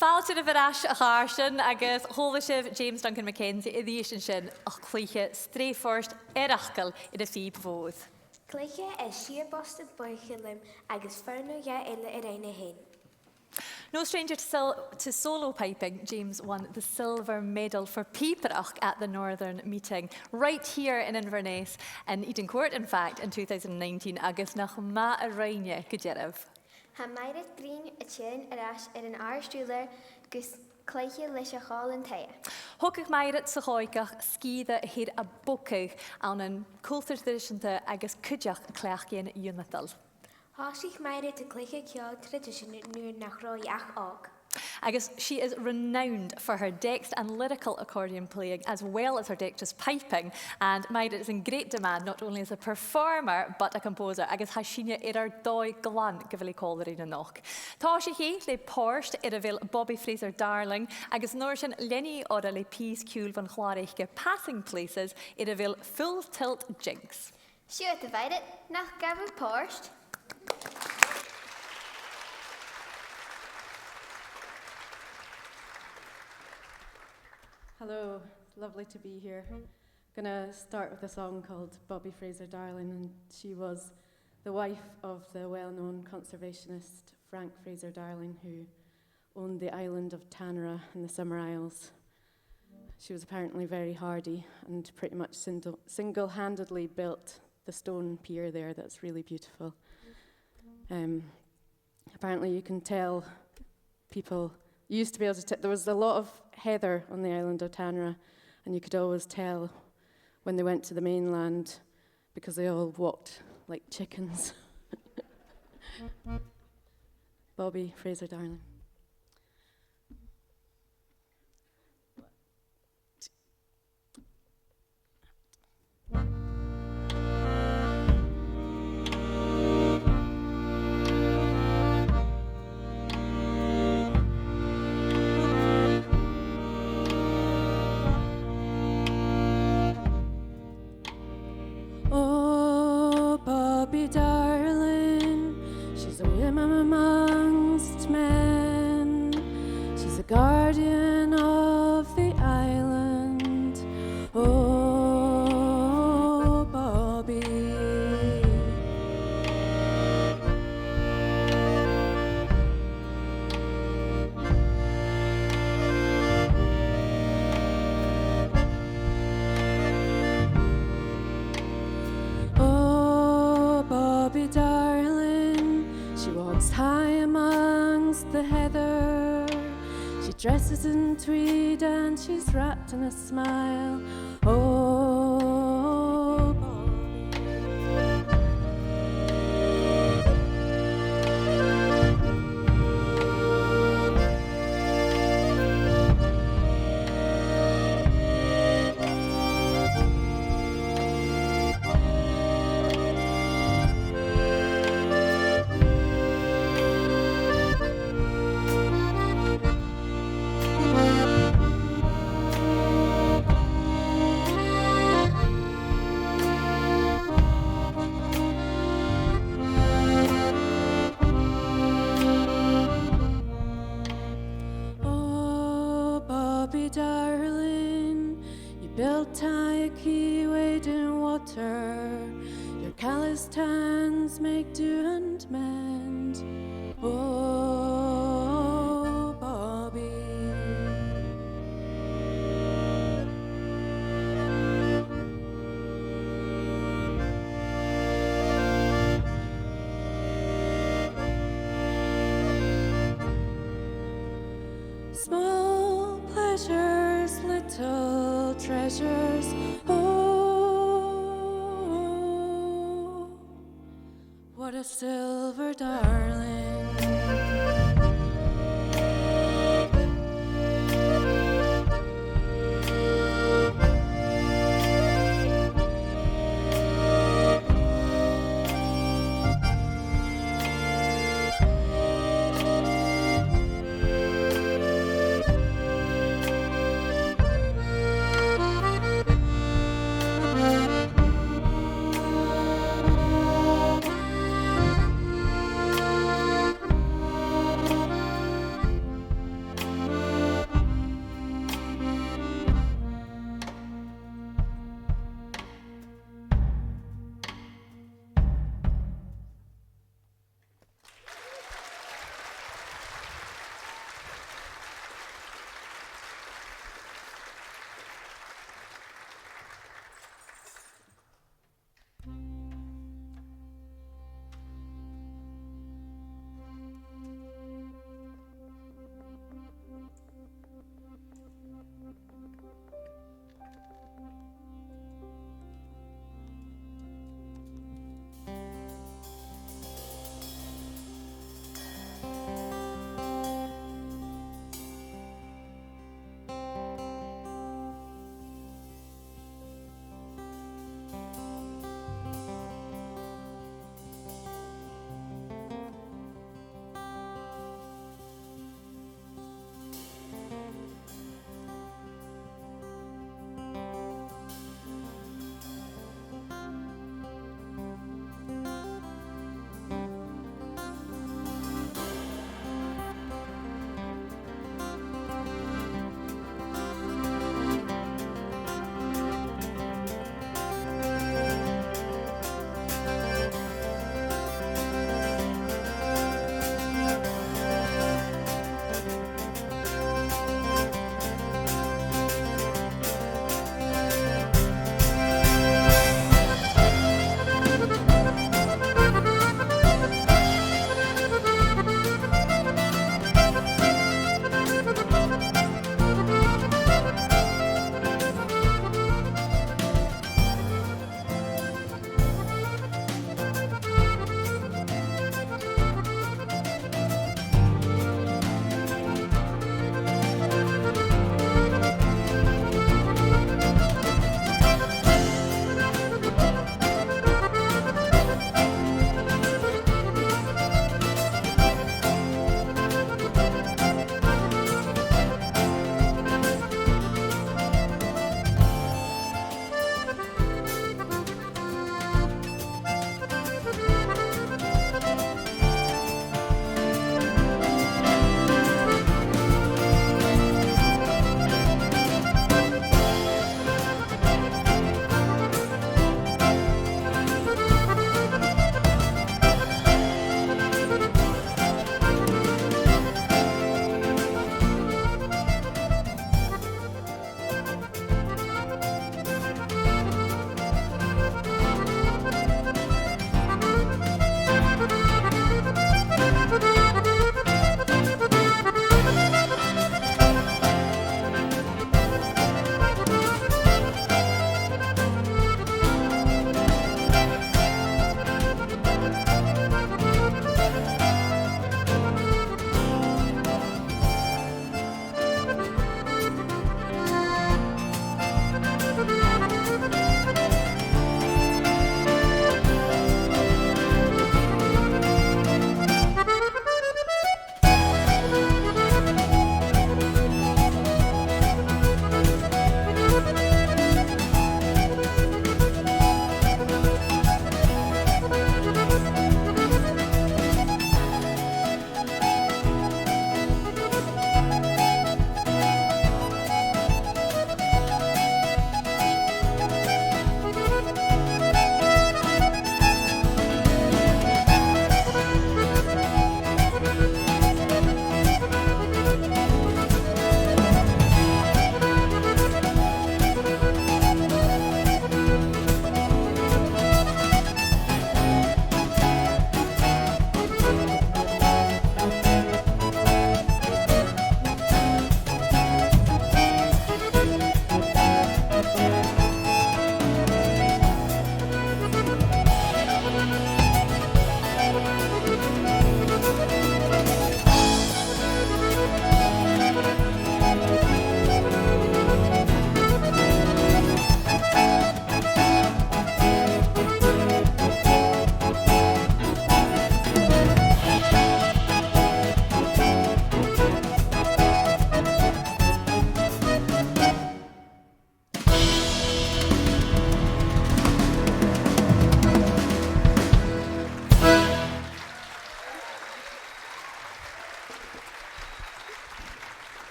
Fàilte oirbh air ais, a chàirdean, agus chuala sibh James Duncan Mackenzie a-rithist an sin a' cluich Sreath Phort Earachdail air a' phìob mhòr. Cluiche air sia bosta buidheann agus fear no dhà eile a rinn e fhèin. No stranger to, sol- to solo piping, James won the silver medal for pìobaireachd at the Northern Meeting, right here in Inverness, in Eden Court, in fact, in two thousand nineteen, agus nach math a rinn e gu dearbh. Tha Mairead Green a' tighinn air ais air an àrd-ùrlar gus cluiche leis a' Chòmhlan Thaighe. Thogadh Mairead sa Chòigeach, sgìre a th' air a bogadh ann an cultar traidiseanta agus cuideachd cleachdaidhean ionadail. Thòisich Mairead a' cluiche ceòl traidiseanta nuair nach robh i ach òg. Agus she is renowned for her deft and lyrical accordion playing, as well as her dexterous piping. And Mairead is in great demand, not only as a performer, but a composer. Agus tha sinne air ar dòigh glan gu bheil i còmhla rinn a-nochd. Tòisichidh i le pàirt air a bheil Bobby Fraser Darling, agus an uair sin leanaidh i oirre le pìos ciùil bhon chlàr aice Passing Places air a bheil Full Tilt Jinx. Siuthad, a Mhairead, nach gabh thu pàirt? Hello, lovely to be here. Gonna start with a song called Bobby Fraser Darling, and she was the wife of the well-known conservationist Frank Fraser Darling, who owned the island of Tanara in the Summer Isles. She was apparently very hardy and pretty much single- single-handedly built the stone pier there that's really beautiful. Um, apparently you can tell people, you used to be able to t- there was a lot of heather on the island of Tanara, and you could always tell when they went to the mainland because they all walked like chickens. Bobby Fraser Darling. Oh, Bobby darling, she's a woman amongst men. She's a guardian of the island. Oh, Bobby. Oh, Bobby darling, she walks high amongst the heather. She dresses in tweed and she's wrapped in a smile. Oh, Bobby. Oh, Bobby darling, you built a quay wade in water. Your callous hands make do and mend. Oh, Bobby. Small pleasures, little treasures. Oh, what a silver darling.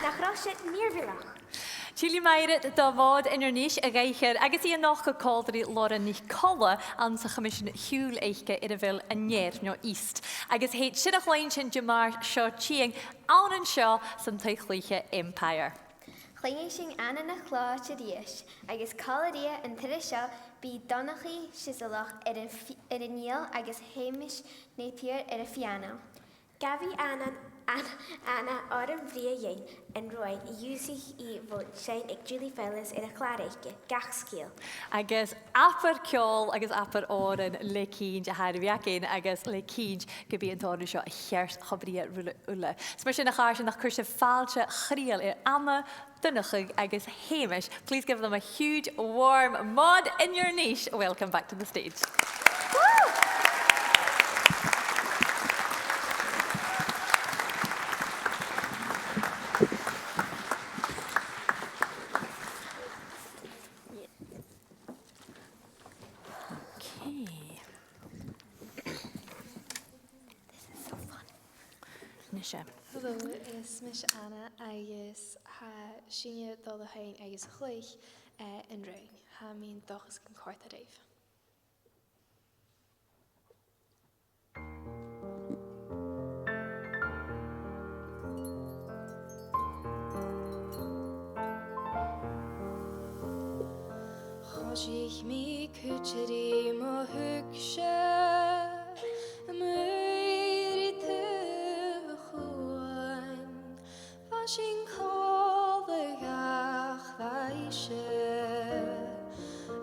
Nach robh sin mìorbhaileach? Tillidh mi air ais do Mhòd Inbhir Nis a dh'aithghearr agus i a-nochd còmhla ri Laura NicColla anns a' choimisean-ciùil aice air a bheil An Ear no East. Agus thèid sinn a chluinntinn Dimàirt seo tighinn ann an seo san taigh-cluiche Empire. Cluinnidh sinn Anna NicLeòid a-rithist, agus còmhla rithe an turas seo bidh Donnchadh Siosarach air an fi-, air an fhidheall agus Hamish Napier air a' phiàno. Gabhaidh Anna, Anna, Anna òran brèagha dhuinn an-raoir, a dh'ionnsaich i bho sheinn aig Julie Fowlis air a' chlàr aice, Gach Sgeul. Agus abair ceòl agus abair òran le cinnt a tha air a bhith againn, agus le cinnt gum bi an t-òran seo a cheart cho brèagha ri uile. Is mar sin, a chàirdean, nach cuir sibh fàilte chridheil air Anna, Donnchadh agus Hamish. Please give them a huge warm Mòd Inbhir Nis welcome back to the stage. Okay. This is so fun. Nise. Hello, is mise Anna agus tha sinne a' dol a sheinn agus a chluich, eh, an rann. Tha mi an dòchas gun còrd e ribh. Choisich mi cuide ri mo thuigse, a-muigh ri taobh a' chuain. Bha sinn còmhla gach mhadainn,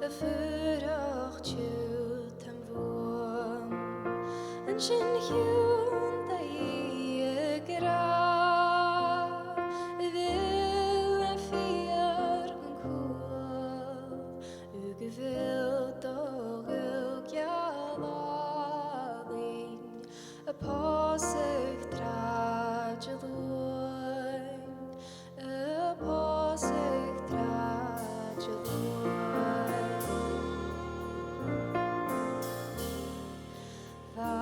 a' fuireach tiugh tam bhuam. An sin thionndaidh i ag ràdh, a bheil e fìor gun cuala thu gu bheil do ghaol geal àlainn a' pòsadh tràill a' luain, a' pòsadh tràill a' luain. Bha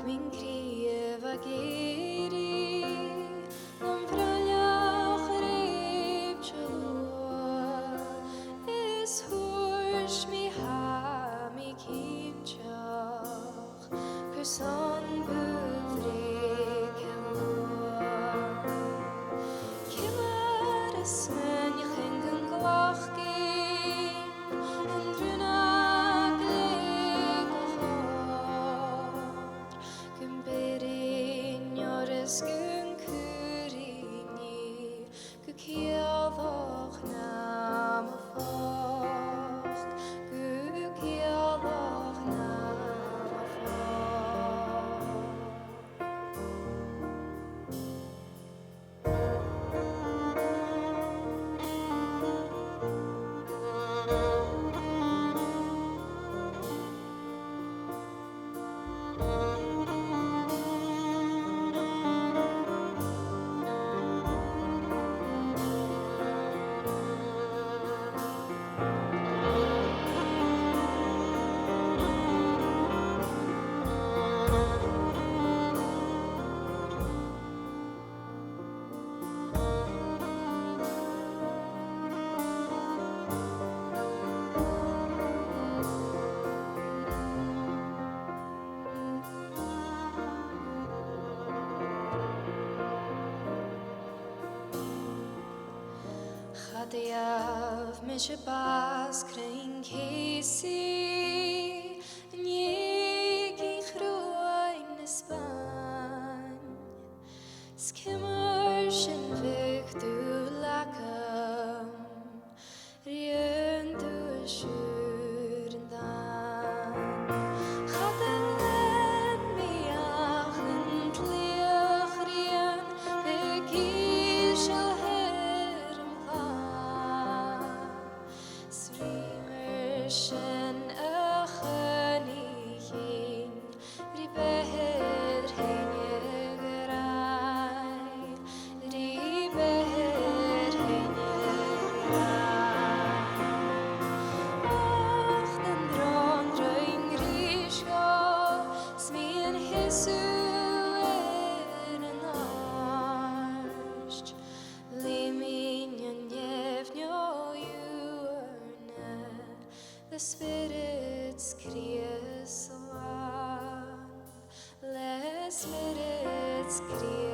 mi an cridhe ag èirigh nam bhroilleach a' reubadh luath, is thuirt mi tha mi cinnteach carson bu bhreac e bhuam. Ciamar a smaoinich sinn gun glacadh an rionnag le gu chòir, gum b' urrainn oirnn 's gun cuireadh i gu ciallach nam phost, gu ciallach nam phost. Cha do ghabh mise bàs cruinn-cheusaidh, an dèidh chruaidh na Spàinn. 'S ciamar sin bhiodh dùil agam ri aon duais ùr an dàn. Cha do lean mi ach an t-slighe chruinn, beag ìosal air mo chlàr. 'S rud mar sin a chunnaic Spiorad Chrìosd, le Spiorad Chrìosd.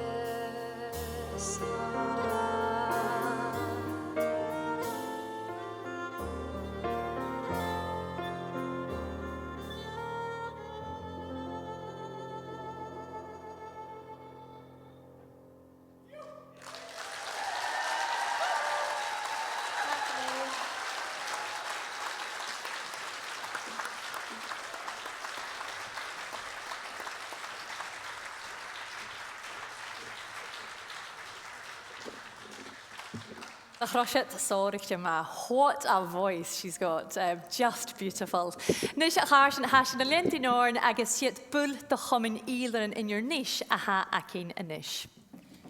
Nach robh siud sònraichte math? What a voice she's got. Um, just beautiful. A-nis, a chàirdean, tha sinn a' leantainn oirnn agus 's iad buill de Chomann Ìlean Inbhir Nis a th' againn a-nis.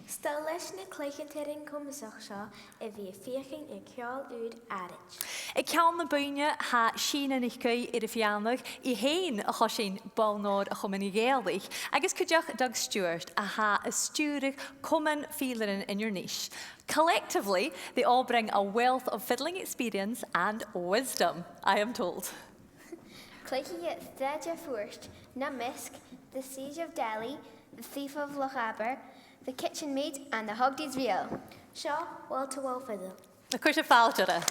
'S toil leis na cluicheadairean comasach seo a bhith a' feuchainn air ceòl ùr àraid. Aig ceann na buidhne, tha Sìne NicAoidh air a bhith ann, i fhèin a choisinn ball-d-òr a' Chomainn Ghàidhealaich, agus cuideachd Doug Stewart, a tha a' stiùireadh Comann Fìdhlearan Inbhir Nis. Collectively, they all bring a wealth of fiddling experience and wisdom, I am told. Cluichidh iad Sràid a' Phuirt, Nam Measg, The Siege of Delhi, The Thief of Lochaber, The Kitchen Maid and The Hogday's Reel. Seo Wall to Wall Fiddle. Na cuir sibh fàilte orra.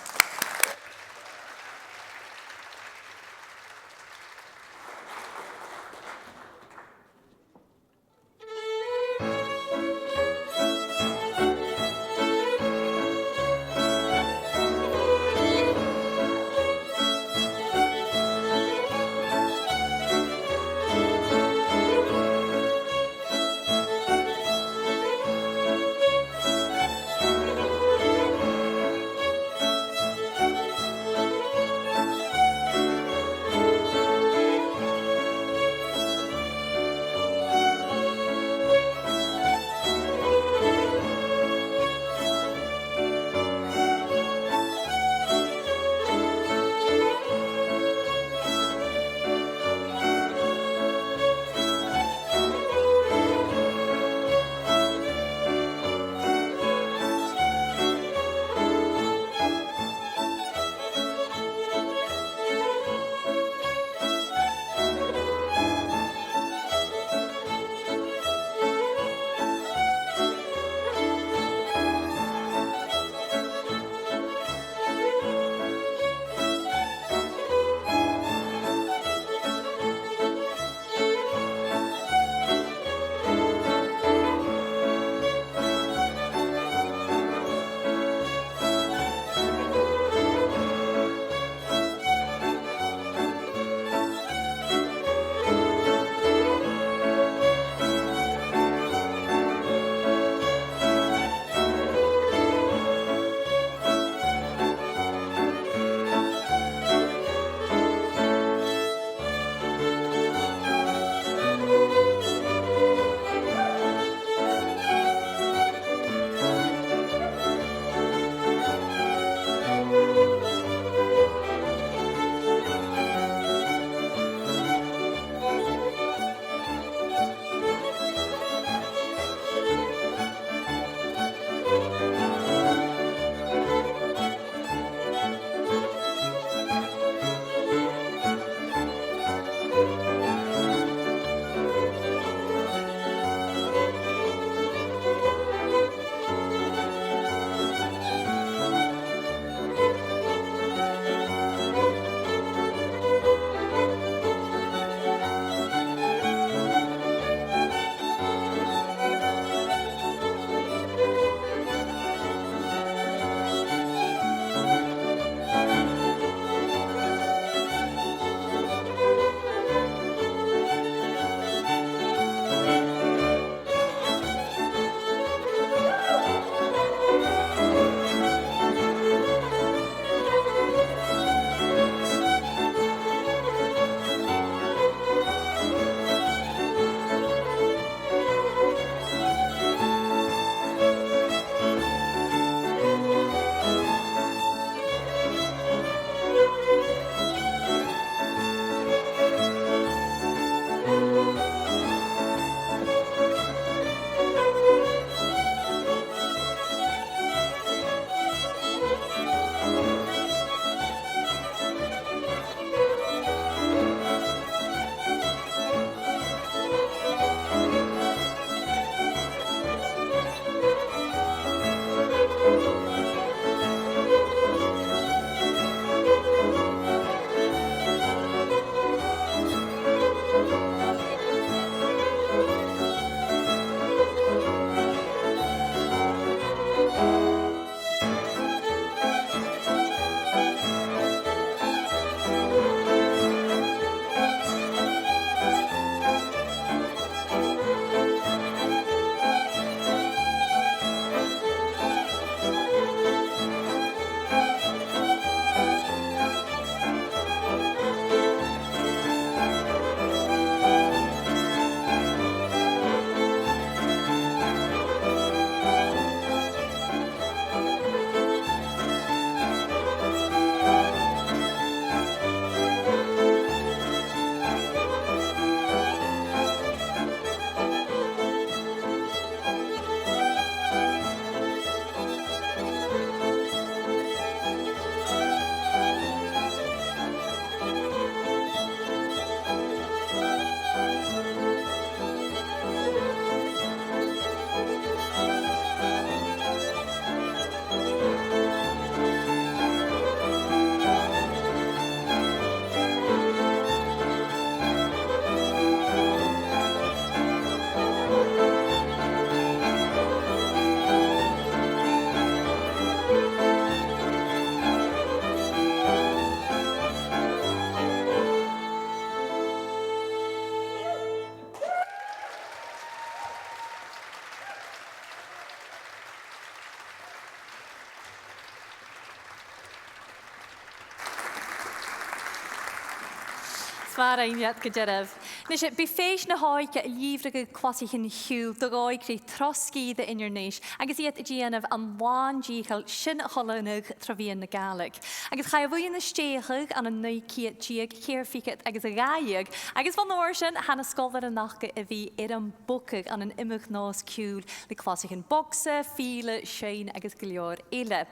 Mòran taing gu dearbh. Nise, bidh Fèis na h-Òige a' lìbhrigeadh clasaichean-ciùil do dhòigh cruinn tro sgìre Inbhir Nis, agus iad a' dèanamh an làn-dìcheall sin a choileanadh tro mheadhan na Gàidhlig. Agus chaidh a bhuidheann a stèidheachadh ann an naoi ceud deug, ceithir fichead agus a dhà dheug, agus bhon uair sin, tha na sgoilearan aca a bhith air am bogadh ann an iomadh nòs ciùil le clasaichean bogsa, fìdhle, seinn agus gu leòr eile.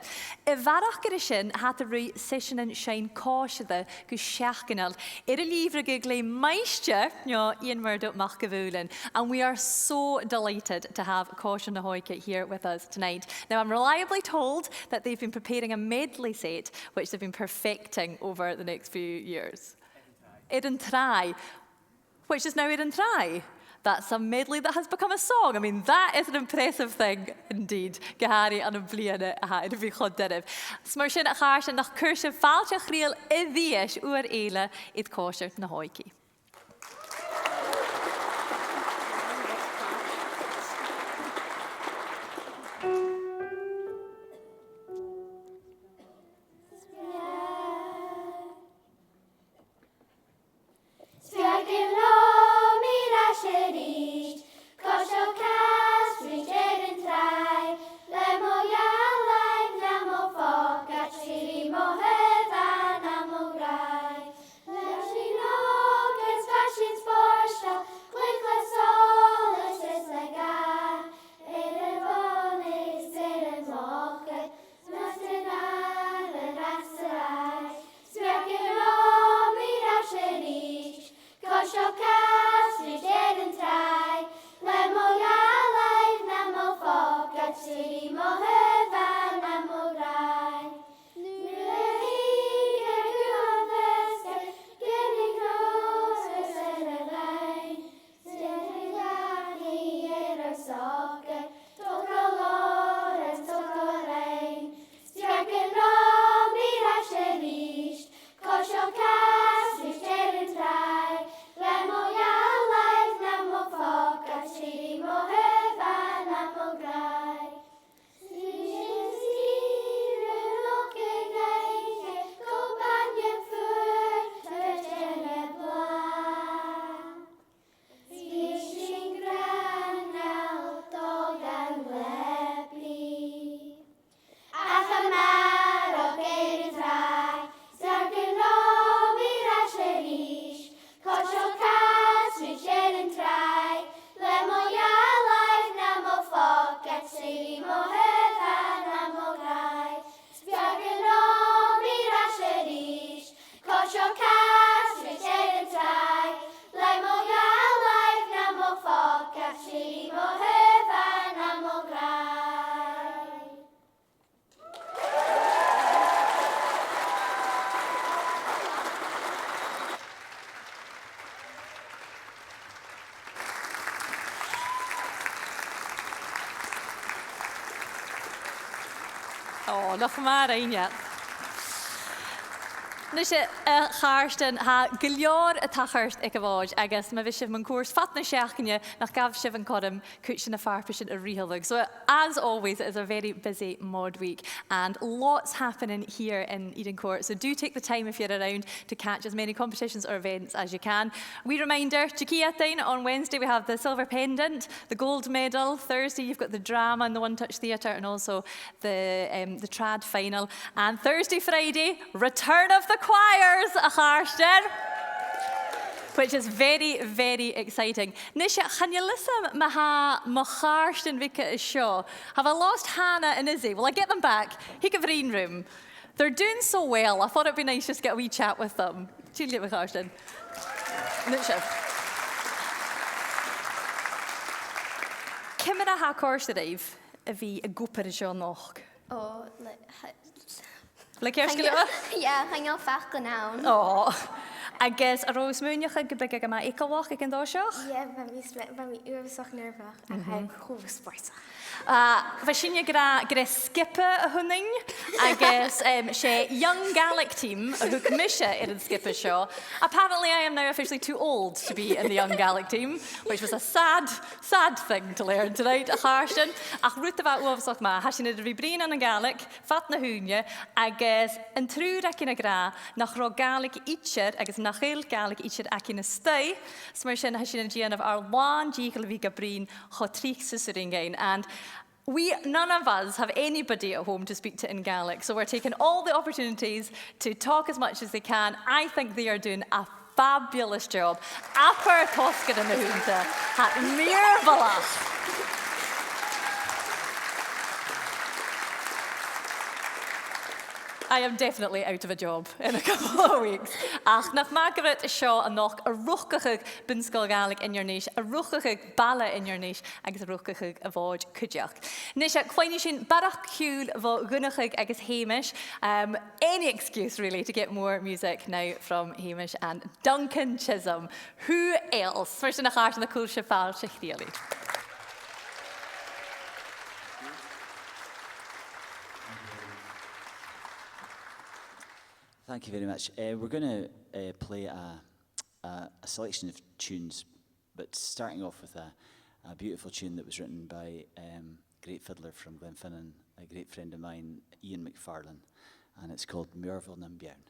A bharrachd air sin, tha iad a' ruith seiseanan seinn còisir gu seachdaineil, air a lìbhrigeadh le maighstir, no Iain Murdo MacIlleMhaoil. And we are so delighted to have Còisir na h-Òige here with us tonight. Now, I'm reliably told that they've been preparing a medley set, which they've been perfecting over the next few years. Air an Tràigh, which is now Air an Tràigh. That's a medley that has become a song. I mean, that is an impressive thing indeed. Gu h-àraidh ann am bliadhna a tha air a bhith cho doirbh. 'S mar sin, a chàirdean, nach cuir sibh fàilte chridheil a-rithist uair eile air Còisir na h-Òige. Speugun romham air ais a-rithist, cò seo a' casruit air an tràigh, le mo dhealbh nam phòcaid, 's iad mo thaobh nam ghràidh. Leis an òg is faisean spòrsail, cluich le solas is le gàir, air a' bhonn is air a' mhòchaid, 's an àireamh às an tràigh. Speugun romham air ais a-rithist, cò seo a' casruit air an tràigh, le mo dhealbh nam phòcaid, 's iad mo thaobh nam ghràidh. Nuair a thig an cumha feasgar, gheibh sinn cnuasachadh air a' bheinn, 's gheibh sinn dachaigh air ar socair, togail òran, togail rinn. Speugun romham air ais a-rithist, cò seo a' casruit air an tràigh, le mo dhealbh nam phòcaid, 's iad mo thaobh nam ghràidh. Sinn sgìth ri nochd an oidhche, cò bainne fuar, tuirt Iain blàth. Bidh sinn gràineil dol dhan leabaidh. Ach a-màireach air an tràigh, speugun romham air ais a-rithist, cò seo a' casruit air an tràigh, le mo dhealbh nam phòcaid, 's iad mo thaobh nam ghràidh. Speugun romham air ais a-rithist, cò seo a' casruit air an tràigh, le mo dhealbh nam phòcaid, 's iad mo thaobh nam ghràidh. Ò, nach math a rinn iad. Nise, a chàirdean, tha gu leòr a' tachairt aig a' Mhòd, agus ma bhios sibh mun cuairt fad na seachdaine, nach gabh sibh an cothrom cuid de na farpaisean a fhrithealadh. So, as always, it is a very busy Mòd week and lots happening here in Eden Court. So do take the time if you're around to catch as many competitions or events as you can. Wee reminder, Diciadain, on Wednesday we have the silver pendant, the gold medal. Thursday you've got the drama in the One Touch Theatre and also the, um, the trad final. And Thursday, Friday, return of the choirs, a chàirdean, which is very, very exciting. Nise, chan eil fhios agam ma tha mo chàirdean bheaga an seo. Have I lost Hannah and Izzy? Will I get them back? Thig a bhruidhinn rium. They're doing so well. I thought it'd be nice just to get a wee chat with them. Till you, mo chàirdean. Nise. Ciamar a tha còrdadh ribh a bhith ag obair an seo a-nochd? Ò, le, ha-, le ceart gu leòr? Yeah, chan eil facal ann. Ò. Agus an robh thu a' smaoineachadh gum biodh e gu math eagalach aig an toiseach? Yeah, bha mi sm-, bha mi uabhasach nearbhach, ach tha e cho spòrsail. Ah, bha sinne ag ràdh gur e sgioba a th' annainn, agus, em, 's e Young Gaelic Team a thug mise air an sgioba seo. Apparently I am now officially too old to be in the Young Gaelic Team, which was a sad, sad thing to learn tonight, a chàirdean. Ach rud a bha uabhasach math, tha sinn air a bhith a' bruidhinn ann an Gàidhlig fad na h-ùine, agus an triùir againn ag ràdh nach robh Gàidhlig idir agus na Gàidhlig idir againn a-staigh. Is mar sin, tha sinn a' dèanamh ar làn dìcheall a bhith ga bruidhinn cho tric 's as urrainn dhuinn. And we, none of us have anybody at home to speak to in Gaelic, so we're taking all the opportunities to talk as much as they can. I think they are doing a fabulous job. Abair tòisich airson na h-aoileanach. Tha iad mìorbhaileach. I am definitely out of a job in a couple of weeks. Ach nach math gu bheil seo a-nochd a' riochdachadh Bun-sgoil Ghàidhlig Inbhir Nis, a' riochdachadh baile Inbhir Nis, agus a' riochdachadh a' Mhòid cuideachd. Nis, cluinnidh sinn barrachd ciùil bho Dhonnchadh agus Hamish. Um, any excuse, really, to get more music now from Hamish and Duncan Chisholm. Who else? Mar sin, a chàirdean, a' cur sibh fàilte chridheil. Thank you very much. Uh, we're going to uh, play a, a, a selection of tunes, but starting off with a, a beautiful tune that was written by um, a great fiddler from Glenfinnan, a great friend of mine, Ian McFarlane, and it's called Mìorbhail nam Beann.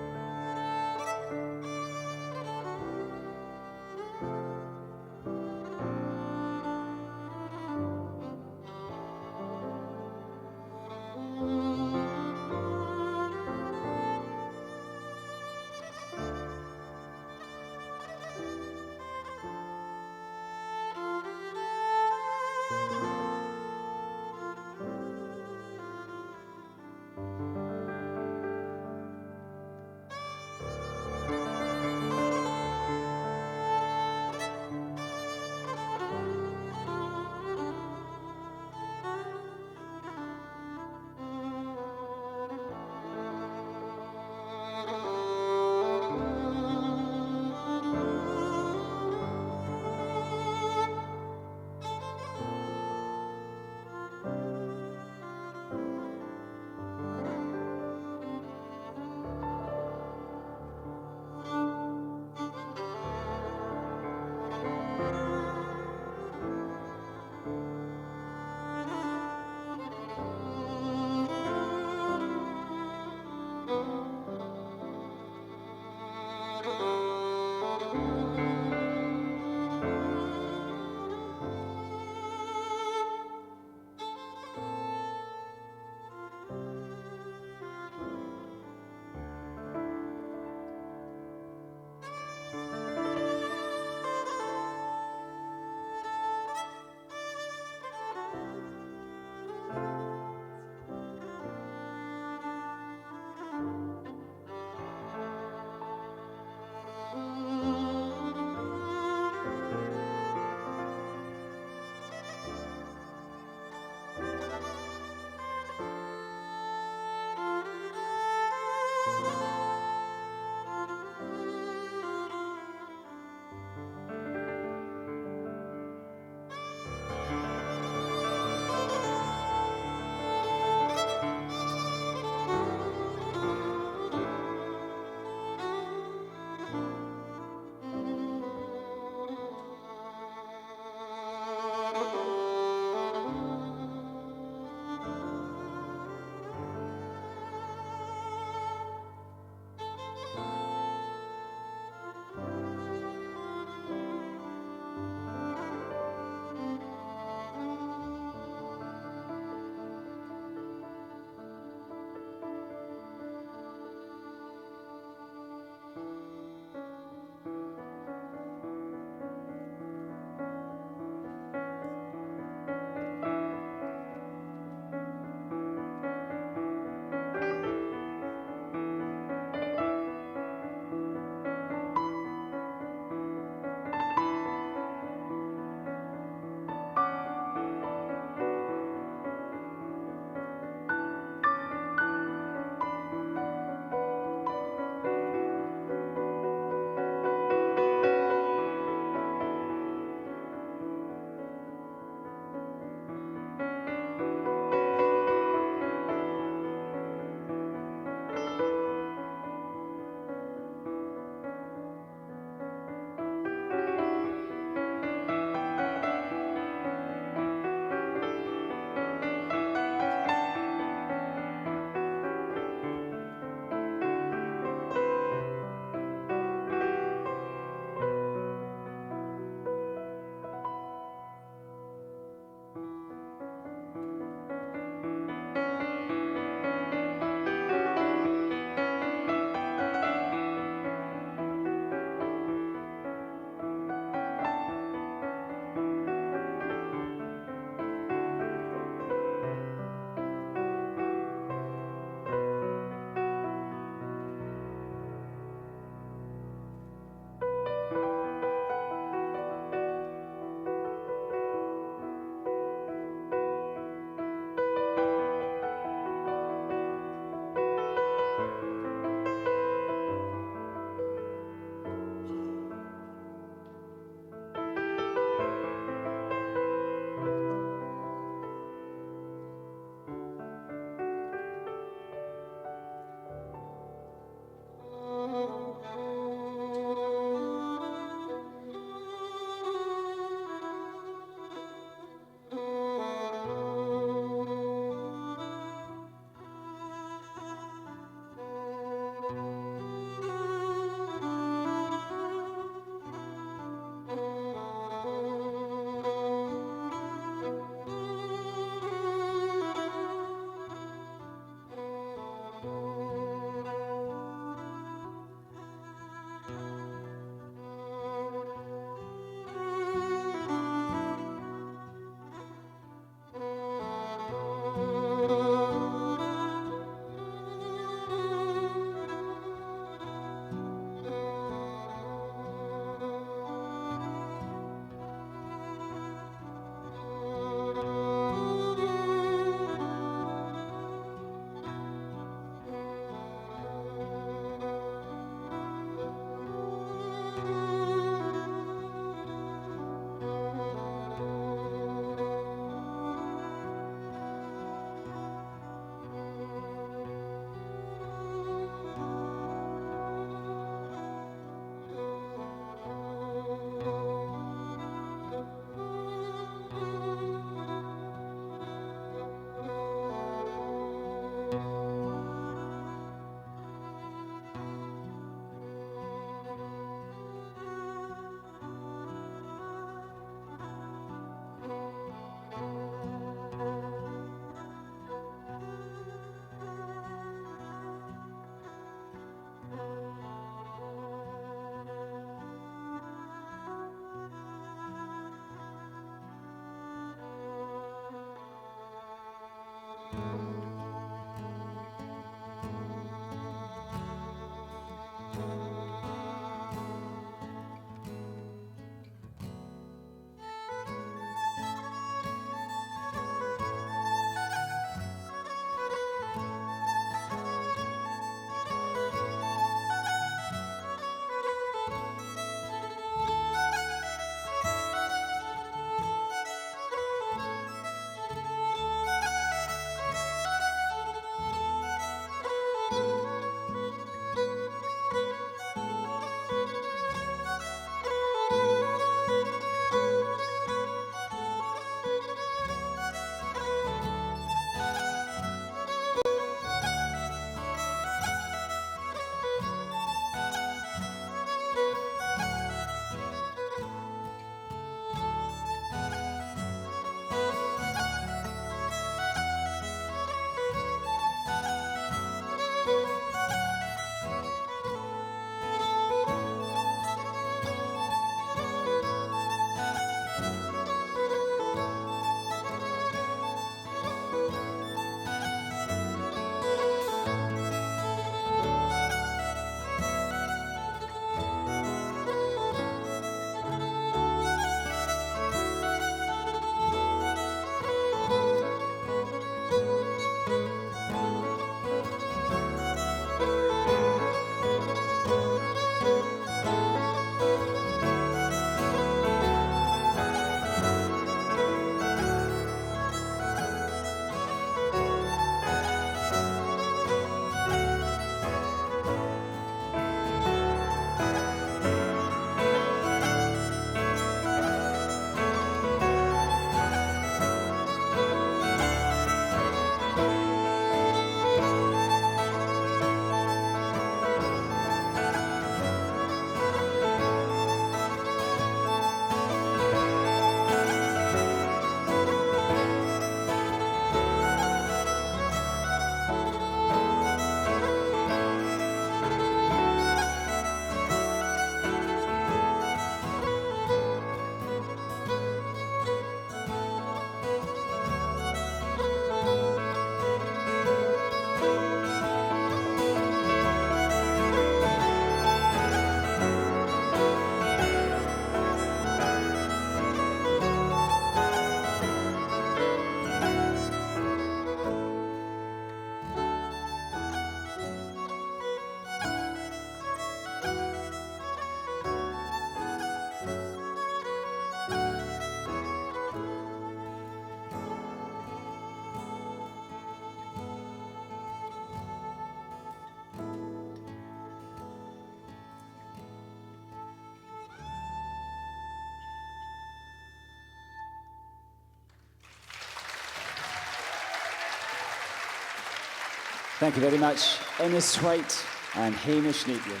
Thank you very much, Innes White and Hamish Napier.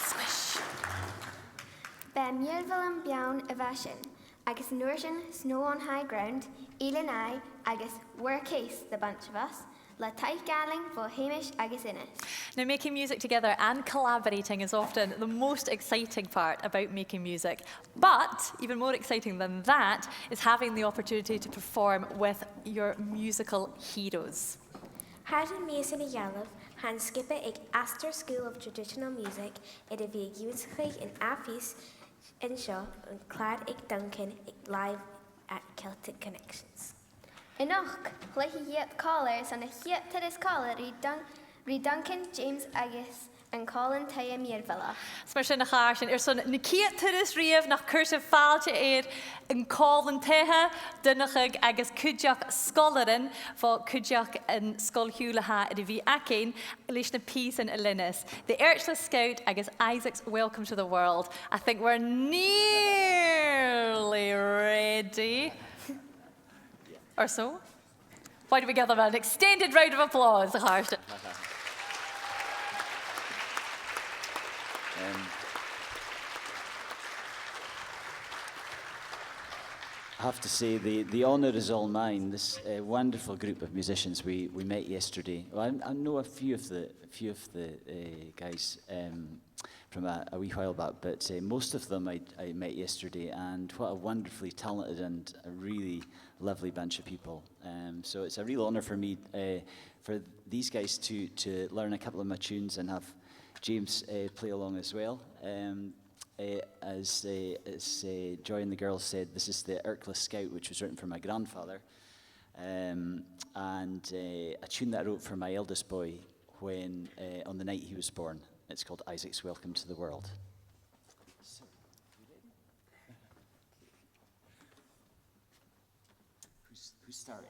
Swish. B' e Mìorbhail am beann a bha sin, agus an uair sin Snow on High Ground, Eilean Ì, agus War Case, The Bunch of Us, le taic àlainn bho Hamish agus Innes. Now, making music together and collaborating is often the most exciting part about making music. But even more exciting than that is having the opportunity to perform with your musical heroes. Thar nam mìosan a dh'fhalbh, tha an sgioba aig Astor School of Traditional Music air a bhith ag ionnsachadh an ath-phìos an seo, an clàr aig Duncan aig Live at Celtic Connections. A-nochd, cluichidh iad còmhla airson a' chiad turas còmhla ri Dun-, ri Duncan, James agus an còmhlan-taighe mìorbhaileach. Is mar sin, a chàirdean, airson na ciad turas riamh nach cuir sibh fàilte air an còmhlan-taighe, Donnchadh agus cuideachd sgoilearan bho cuideachd an sgoil-shiubhail a tha air a bhith againn, leis na pìosan a leanas. The Erchla Scout agus Isaac's Welcome to the World. I think we're nearly ready. Or so. Why don't we give them an extended round of applause, a chàirdean? Um, I have to say, the, the honour is all mine. This, uh, wonderful group of musicians we, we met yesterday. Well, I, I know a few of the, a few of the, uh, guys, um, from a, a wee while back, but, uh, most of them I, I met yesterday, and what a wonderfully talented and a really lovely bunch of people. Um, so it's a real honour for me, uh, for these guys to, to learn a couple of my tunes and have James, uh, play along as well. Um, uh, as, uh, as, uh, Joy and the girls said, this is the Erchla Scout, which was written for my grandfather, um, and, uh, a tune that I wrote for my eldest boy when, uh, on the night he was born. It's called Isaac's Welcome to the World. Who's, who's starting?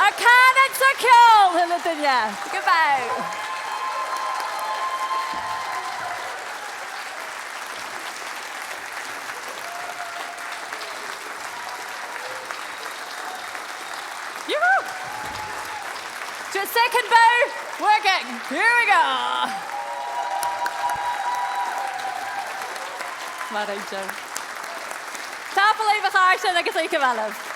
A' cànan 's a' cheòl, a h-uile duine. Gabh. Yoo-hoo! Just second bow, working. Here we go. Madainn mhath. Tapadh leibh, a chàirdean, agus oidhche mhath leibh.